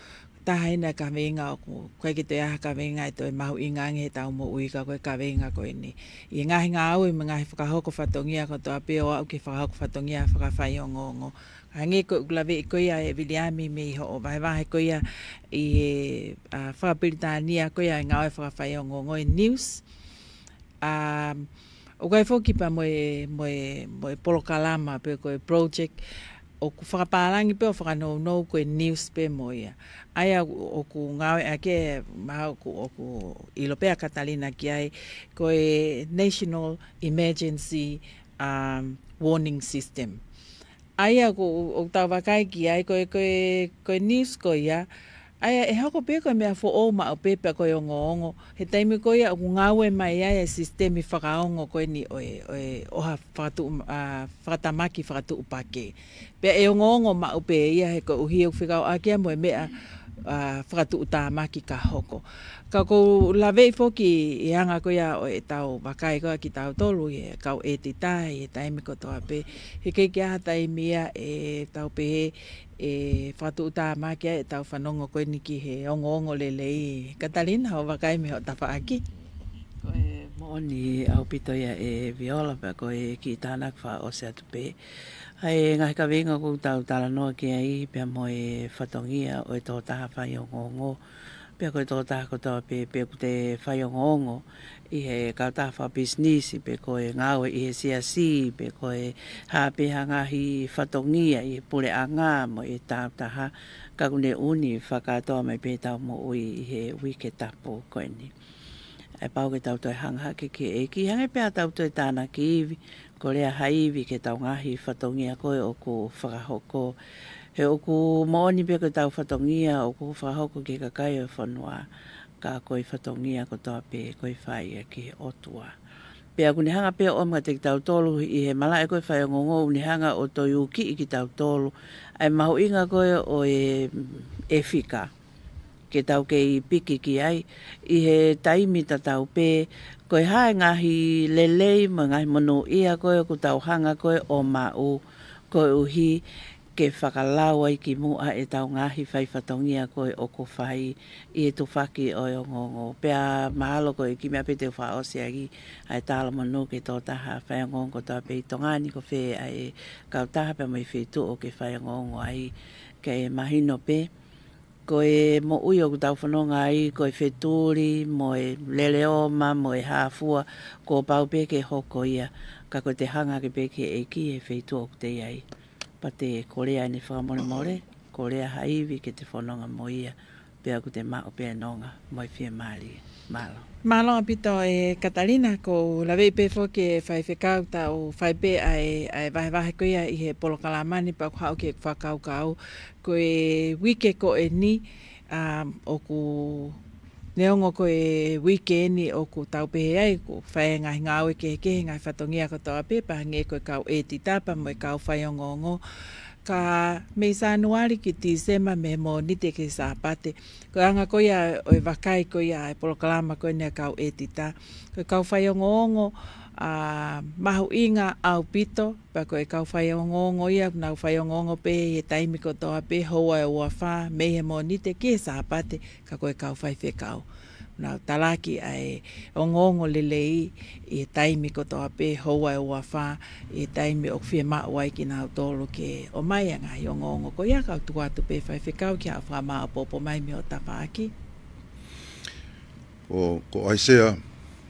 taha ʻena e kaveinga ʻoku, ʻoku ʻikai ke toe ʻi ai ha kaveinga ʻe toe mahuʻinga ange heʻetau moʻui ka ko e kaveinga ko eni. ʻI he ngaahi ngāue mo e ngaahi fakahoko fatongia kotoa pē ʻo aʻu ki he fakahoko fatongia fakafaiongoongo. Hangē ko ʻeku laveʻi ko ia ʻe Viliami mei hoʻo vahevahe ko ia ʻi he, ʻa, fakapilitānia ko ia e ngāue fakafaiongoongo e news. ʻA, ʻoku ʻi ai foki pea mo e, mo e, mo e polokalama pe ko e project, ʻoku fakapālangi pē ʻo fakanounou ko e news pē mo ia. ʻA ia ʻoku ngāueʻaki ʻe, ma ʻoku, ʻoku ʻilo pē ʻa Katalina ki ai, ko e National Emergency, um, Warning System. ʻA ia ʻoku, ʻoku tau vakai ki ai, ko e, ko e, ko e news ko ia, ʻa ia ʻe hoko pē ko e meʻa foʻou maʻu pē pea ko e ongoongo. He taimi ko ia ʻoku ngāue mai ai e sisitemi fakaongo ko eni ʻo e, ʻo e ʻoha fakatuʻu, ʻa, fakatamaki fakatuʻupakē. Pea ʻe ongoongo maʻu pē ia he koeʻuhi ʻoku fekauʻaki ia mo e meʻa, ʻa, fakatuʻutāmaki ka hoko. Ka ʻoku ou laveʻi foki ʻi he anga ko ia ʻo ʻetau vakai ko ia kitautolu ʻi he kau ʻētita ʻi he taimi kotoa pē. He ʻikai ke ʻi ai ha taimi ia ʻe tau pehē ʻe fakatuʻutāmaki ai ʻetau fanongo ko eni ki he ongoongo lelei. Katalina, hoʻo vakai mei hoʻo tafaʻaki? Ko e moʻoni ʻaupito ia ʻe Viola pea ko e kiʻi tānaki fakaʻosi atu pē. ʻA e ngaahi kaveinga ʻoku tau talanoa ki ai pea mo e fatongia ʻo e tokotaha faiongoongo. Pea ko e tokotaha kotoa pē, pe ʻoku te faiongoongo ʻi he kautaha fakapisinisi, pe ko e ngāue ʻi he siasi, pe ko e hā pē ha ngaahi fatongia ʻi he puleʻanga mo e tāutaha, ka ʻoku ne ʻuni fakakātoa mai pē ʻetau moʻui ʻi he uike tapu ko eni. ʻE pau ke tau toe hanga hake ki he ʻEiki, hangē pē ha tau toe tānaki ivi, kolea ha ivi ki heʻetau ngaahi fatongia ko ē ʻoku fakahoko. He ʻoku moʻoni pē ko ʻetau fatongia ʻoku fakahoko ki he kakai ʻo e fonua, ka ko e fatongia kotoa pē ko e fai ia ki he ʻOtua. Pea ʻoku ne hanga pē ʻo ʻomi kiate kitautolu ʻi he malaʻe ko ē faiongoongo, ʻoku ne hanga ʻo toe ukiʻi kitautolu ʻa e mahuʻinga ko ē ʻo e, ʻe fika ke tau kei piki ki ai ʻi he taimi tatau pē, ko e hā e ngaahi lelei mo e ngaahi monūʻia ko ē ʻoku tau hanga ko ē ʻo maʻu, koeʻuhi ke fakalau ai ki muʻa ʻetau ngaahi fai fatongia ko ē ʻoku fai ʻi he tufaki ʻo e ongoongo. Pea mahalo ko e kiʻi meʻa pē te u fakaʻosi ʻaki ʻa e talamonū ki he tokotaha faiongoongo kotoa pē ʻi Tonga ni, ko fē ʻa e kautaha pea mo e feituʻu ʻoku ke faiongoongo ai, ke mahino pē ko e moʻui ʻoku tau fononga ai, ko e fetuli, mo e leleoma, mo e hāfua, kuo pau pē ke hoko ia, ka ko ʻete hanga hake pē ki he ʻEiki he feituʻu ʻoku te ʻi ai. Pea te kolea ʻene fakamolemole, kolea ha ivi ke te fononga mo ia, pea ʻoku te maʻu pē ʻa e nonga mo e fiemālie. Mālō. Mālō ʻaupito ʻe Katalina, ʻoku ou laveʻi pē foki ʻe faifekau tau fai pē ʻa e, ʻa e vahevahe ko ia ʻi he polokalama ni pea ʻoku haʻu ki he fakakaukau. Ko e uike ko eni, ʻa, ʻoku Neongo ko e uike ni ʻoku tau pehē ai, ʻoku fai e ngaahi ngāue kehekehe, ngaahi fatongia kotoa pē, pea hangē ko e kau ʻētita pea mo e kau faiongoongo. Ka mei Sānuali ki Tīsema mei he Mōnite ki he Sāpate. Ko e anga ko ia ʻo e vakai ko ia e polokalama ko eni ʻa e kau ʻētita. Ko e kau faiongoongo, ʻa, mahuʻinga ʻaupito, pea ko e kau faiongoongo ia, nau faiongoongo pē he taimi kotoa pē, houa ʻe ua fā, mei he Mōnite ki he Sāpate, ka ko e kau faifekau. Nau talaki ʻa e ongoongo lelei ʻi he taimi kotoa pē, houa ʻe ua fā, ʻi he taimi ʻoku fiemaʻu ai kinautolu ke ʻomai ʻa e ngaahi ongoongo ko ia. Kau tuku atu pē faifekau ki haʻo fakamāʻopoʻopo mai mei hoʻo tafaʻaki. Ko, ko ʻAisea,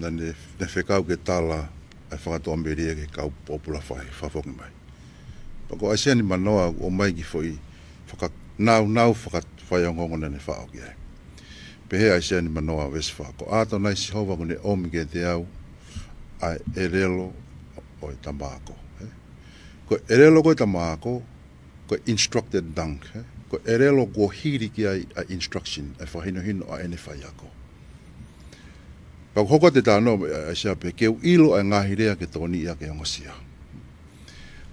naʻa ne, ne fekau ke tala ʻa e fakatuʻamelie ki he kau pōpula fai, fakafoki mai. Pea ko ʻAisea nimanoa ʻoku ʻomai ki he foʻi faka-, nāunau faka-, faiongoongo naʻa ne faʻo ki ai. Pehē ʻAisea nimanoa veesi fā: Ko ʻAtonai Sihova ʻoku ne ʻomi kiate au ʻa e ʻelelo ʻo e tama ako. Ē? Ko e ʻelelo ko e tama ako, ko e instructed tongue, ē? Ko e ʻelelo kuo hili ki ai ʻa e instruction, ʻa e fakahinohino ʻa ʻene faiako. Pea ʻoku hoko atu e talanoa ʻa ʻAisea pē ke u ʻilo ʻa e ngaahi lea ke tokoniʻi ʻaki e ongosia.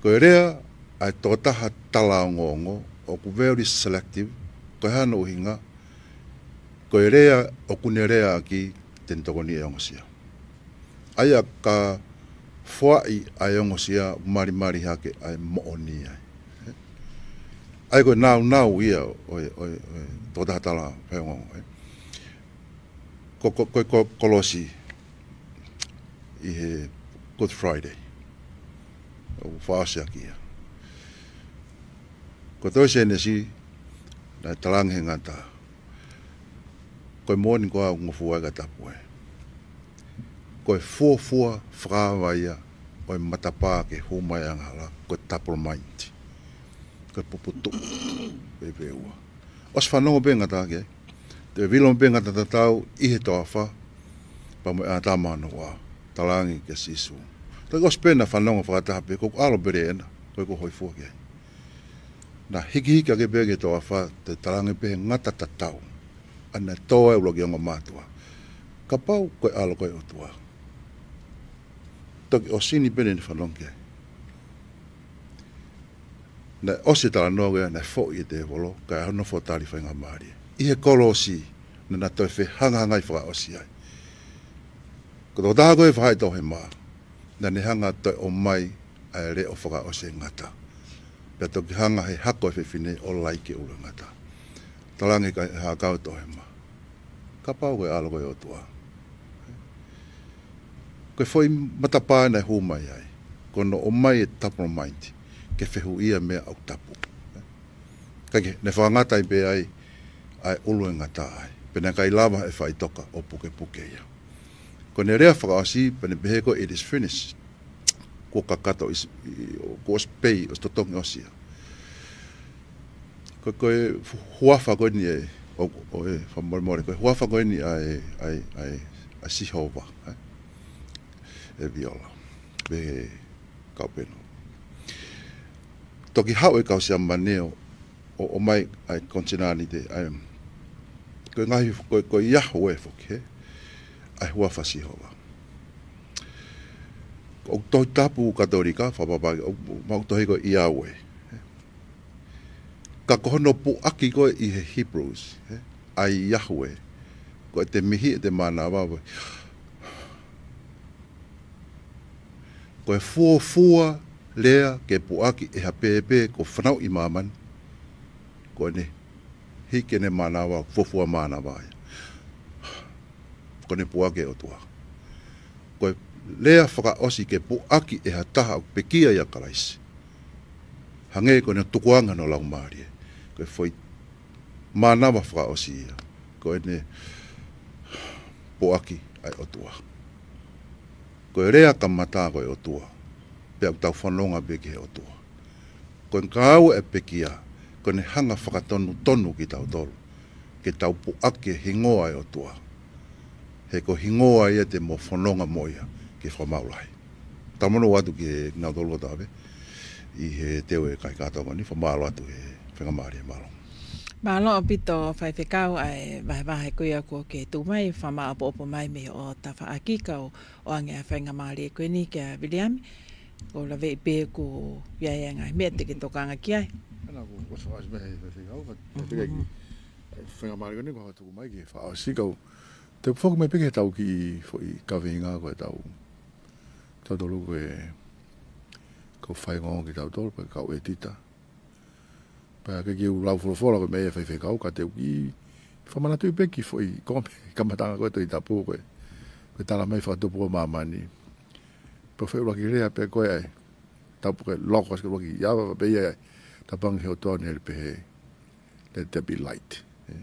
Ko e lea ʻa e tokotaha tala ongoongo, ʻoku very selective, ko e hā hono ʻuhinga, ko e lea ʻoku ne lea ʻaki te ne tokoniʻi e ongosia. ʻA ia ka foaʻi ʻa e ongosia, malimali hake ʻa e moʻoni ai. ʻA ia ko e nāunau ia ʻo e, ʻo e, ʻo e tokotaha tala faiongoongo, ē. Ko, ko, ko, ko Kolosi ʻi he Good Friday. ʻOku fakaʻosi ʻaki ia. Ko e tohi Sēnesi, naʻe talaange he ngata: Ko e moʻoni ko au ʻoku ngofua ai ka tapu ē. Ko e fuofua fakaava ia ʻo e matapā ke hū mai e angahala, ko e double mind. Ko e puputuʻu, pē pē ua. ʻOsi fanongo pē ngata ki ai. Toe vilo pē ngata tatau ʻi he toafa, pea mo e ʻĀtama mo e Haʻa, talaange kia Sīsū. Toe ʻosi pē naʻa fanongo fakataha pē, ko e ʻAlo pē ena, ko e ko hoi fua ki ai. Naʻa hikihiki hake pē ki he toafa, toe talaange pē ngata tatau. ʻA ia naʻe tō ai e ʻuluaki ongo mātuʻa. Kapau ko e ʻAlo ko e ʻOtua, toki ʻosi ni pē naʻa ne fanongo ki ai. Naʻe ʻosi e talanoa ko ia, naʻe foʻi e tēvolo, kae ʻoua naʻa nofo tali faingamālie. ʻI he kolosi, naʻa na toe fehangahangai fakaʻosi ai. Ko e tokotaha ko ē ʻi he faʻahi toʻohema, naʻa ne hanga toe ʻomai ʻa e leʻo fakaʻosi e ngata. Pea toki hanga he hako e fefine ʻo laiki e ʻulu e ngata. Talaange kia Haʻakau toʻohema: Kapau ko e ʻAlo ko e ʻOtua, ko e foʻi matapā naʻe hū mai ai, ko hono ʻomai e double mind, ke fehuʻia e meʻa ʻoku tapu. Kae kehe, naʻe fakangata ai pē ai ʻa e ʻulu e ngata ai. Pea naʻe ʻikai lava ʻe he faʻitoka ʻo pukepuke ia. Ko ʻene lea fakaʻosi, pea ne pehē ko e, "It is finished." Kuo kakato, is-, i-, kuo ʻosi pei, ʻosi totongi ʻosi ia. Ko, ko e hu-, huafa ko eni ē, ʻo, ʻo e, fakamolemole, ko e huafa ko eni ʻa e, ʻa e, ʻa e, ʻa Sihova, ē? ʻE Viola, pehē ʻe Kaupenu. Toki haʻu e kau Siamane ʻo, ʻo ʻomai ʻa e konsonanite, ʻa e, ko e ngaahi, ko, ko Yahweh foki, ē? ʻA e huafa Sihova. ʻOku Tohi Tapu Katolika, fakapapauʻi, ʻo, ma ʻoku tohi ko e Yahweh, ē? Ka ko hono puʻaki ko ē ʻi he Hebrews, ē? ʻA e Yahweh, ko ʻete mihi, ʻete mānava, ko e fuofua lea ke puʻaki ʻe ha pēpē kuo fanauʻi ʻi māmani, ko ʻene hiki ʻene mānava, fuofua mānava ia. Ko ʻene puʻaki e ʻOtua. Ko e lea fakaʻosi ke puʻaki ʻe ha taha ʻoku pekia ʻia Kalaisi, hangē ko ʻene tukuange hono laumālie, ko e foʻi mānava fakaʻosi ia, ko ʻene puʻaki ʻa e ʻOtua. Ko e lea kamata ko e ʻOtua, pea ʻoku tau fononga pē ki he ʻOtua. Ko e ngāue ʻa e pekia, ko ʻene hanga fakatonutonu kitautolu ke tau puʻaki e hingoa ʻo e ʻOtua. He ko e hingoa ia te mou fononga mo ia ki he fakamaau lahi. Talamonū atu kiate kinautolu kotoa pē ʻi he teu e kai kātoanga ni, fakamālō atu he faingamālie, mālō. Mālō ʻaupito faifekau ʻa e vahevahe ko ia kuo ke tuku mai, fakamāʻopoʻopo mai mei hoʻo tafaʻaki, kau ʻoange ʻa e faingamālie ko eni kia Viliami. Ko e laveʻi pē ʻoku ʻi ai e ngaahi meʻa te ke tokanga ki ai. Ana ko, ko e fakaʻosi mai he faifekau, ka te peka ki. Mhm. Faingamālie ko eni ko e tuku mai ke fakaʻosi kau. Te u foki mai pē ki he tau kiʻi foʻi kaveinga ko e tau. Tautolu ko e kau faiongoongo kitautolu, pe kau ʻētita. Pea ʻikai ke u lau folofola ko e meʻa ia faifekau, ka te u kiʻi fakamanatu pē ki he foʻi kome kamataʻanga ko e Tohi Tapu ko e, ko e tala mai fakatupu ʻo māmani. Pea foʻi ʻuluaki lea pē ko ē ʻa e tau pē ko e logos ko e ʻuluaki ʻi ʻAva pē ia ʻa e taupangi he ʻOtua naʻe pehē, "Let there be light." Ē?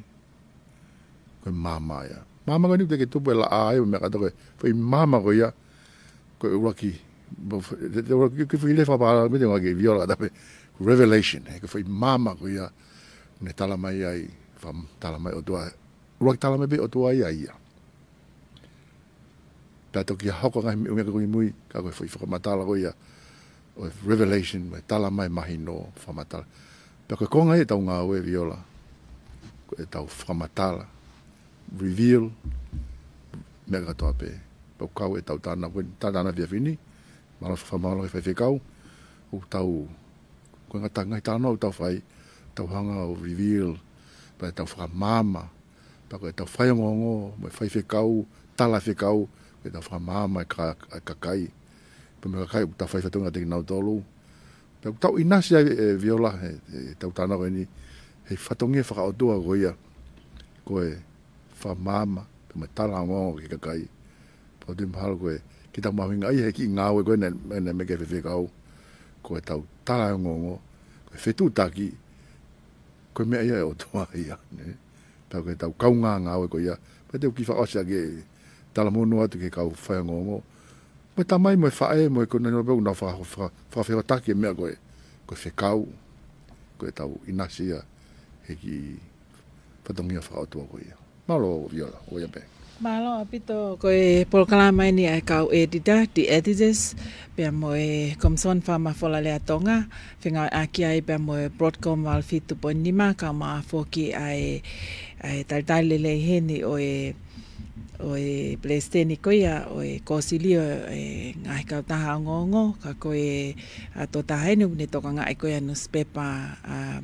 Ko e maama ia. Maama ko eni te ke tupu e laʻā ai, meʻa kātoa ko e foʻi maama ko ia, ko e ʻuluaki, mo f-, te, te ʻuluaki, ke foʻi lea fakapālangi, te ʻuluaki Viola, tape, revelation, ē, ko e foʻi maama ko ia, ne tala mai ai, fa-, tala mai ʻOtua, ʻuluaki tala mai pē ʻOtua ia ia. Pea toki hoko ngaahi meʻa ko ē ki mui, ka ko e foʻi fakamatala ko ia, ʻo e revelation, mo e tala mai mahino, fakamatala. Pea ko e konga ia ʻetau ngāue Viola, ko ʻetau fakamatala, reveal, meʻa kātoa pē. Pea ʻoku kau ʻetau tānaki, ko e tānaki ʻa e efiafi ni, mālō fakamālō ki he faifekau, ʻoku tau, ko e ngaahi tā-, ngaahi talanoa ʻoku tau fai, tau hanga ʻo reveal, pea tau fakamaama, pea ko ʻetau faiongoongo, mo e faifekau, tala fekau, ko ʻetau fakamaama e ka-, e kakai. Pea mo e kakai ʻoku tau fai fatongia kiate kinautolu. Pea ʻoku tau ʻinasi ai, ē, Viola, he, he ʻetau tānaki ko eni, he fatongia fakaʻotua ko ia, ko e fakamaama, pea mo e tala ongoongo ki he kakai. Pea ʻoku ou tui mahalo ko e, ke tau mahuʻingaʻia he kiʻi ngāue ko ē naʻe, naʻe, naʻe meʻa ki ai e faifekau, ko ʻetau tala ongoongo, ko e fetuʻutaki, ko e meʻa ia ʻa e ʻOtua ia, nē? Pea ko ʻetau kaungā ngāue ko ia, pea te u kiʻi fakaʻosi ʻaki e talamonū atu ki he kau faiongoongo. Mo e tamai, mo e faʻē, mo e konā ni pē ʻoku nau faka-, faka-, fakafehokotaki e meʻa ko ē, ko e fekau, ko ʻetau ʻinasi ia, he kiʻi fatongia fakaʻotua ko ia. Mālō Viola, ʻo ia pē. Mālō ʻaupito, ko e polokalama eni ʻa e kau ʻētita, The Editors, pea mo e Komisoni Fakamafola Lea Tonga, fengāueʻaki ai pea mo e Broadcom Valu Fitu Poini Nima, kae ʻumaʻā foki ʻa e, ʻa e talitali lelei heni ʻo e, ʻo e Palesiteni ko ia ʻo e Kōsilio ʻo e Ngaahi Kautaha Ongoongo, ka ko e, ʻa, tokotaha eni ʻoku ne tokangaʻi ko ia e nusipepa, ʻa,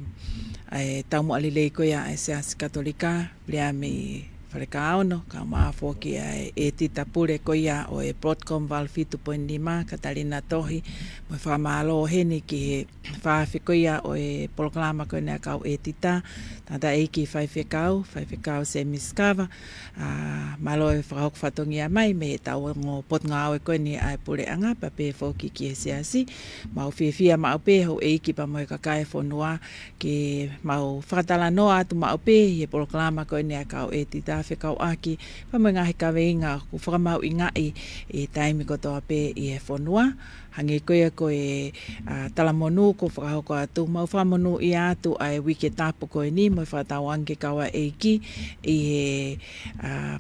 ʻa e taumuʻa lelei ko ia ʻa e Siasi Katolika, Viliami Falekaono, kae ʻumaʻā foki ʻa e ʻētita pule ko ia ʻo e Broadcom Valu Fitu Poini Nima, Katalina Tohi, mo e fakamālō heni ki he fakaafeʻi ko ia ʻo e polokalama ko eni ʻa e kau ʻētita, tangataʻeiki faifekau, faifekau Semisi Kava, ʻa, mālō e fakahoko fatongia mai mei heʻetau ongo potungāue ko eni ʻa e puleʻanga, pea pehē foki ki he siasi, mau fiefia maʻu pē houʻeiki pea mo e kakai e fonua, ke mau fakatalanoa atu maʻu pē ʻi he polokalama ko eni ʻa e kau ʻētita fekauʻaki pea mo e ngaahi kaveinga ʻoku fakamahuʻingaʻi ʻi he taimi kotoa pē ʻi he fonua. Hangē ko ia ko e, ʻa, talamonū kuo fakahoko atu, mau fakamonūʻia atu ʻa e Uike Tapu ko eni mo e fakatauange ki he kau ʻeiki ʻi he, ʻa,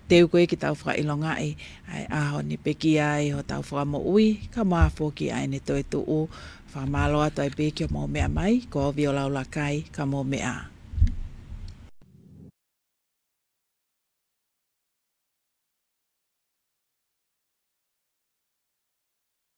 teu ko ē ke tau fakaʻilongaʻi ʻa e ʻaho ne pekia ai hotau Fakamoʻui, kae ʻumaʻā foki ʻa ʻene toetuʻu. Fakamālō atu ai pē ki hoʻomou meʻa mai, ko au Viola Ulakai, ka mou meʻa ā.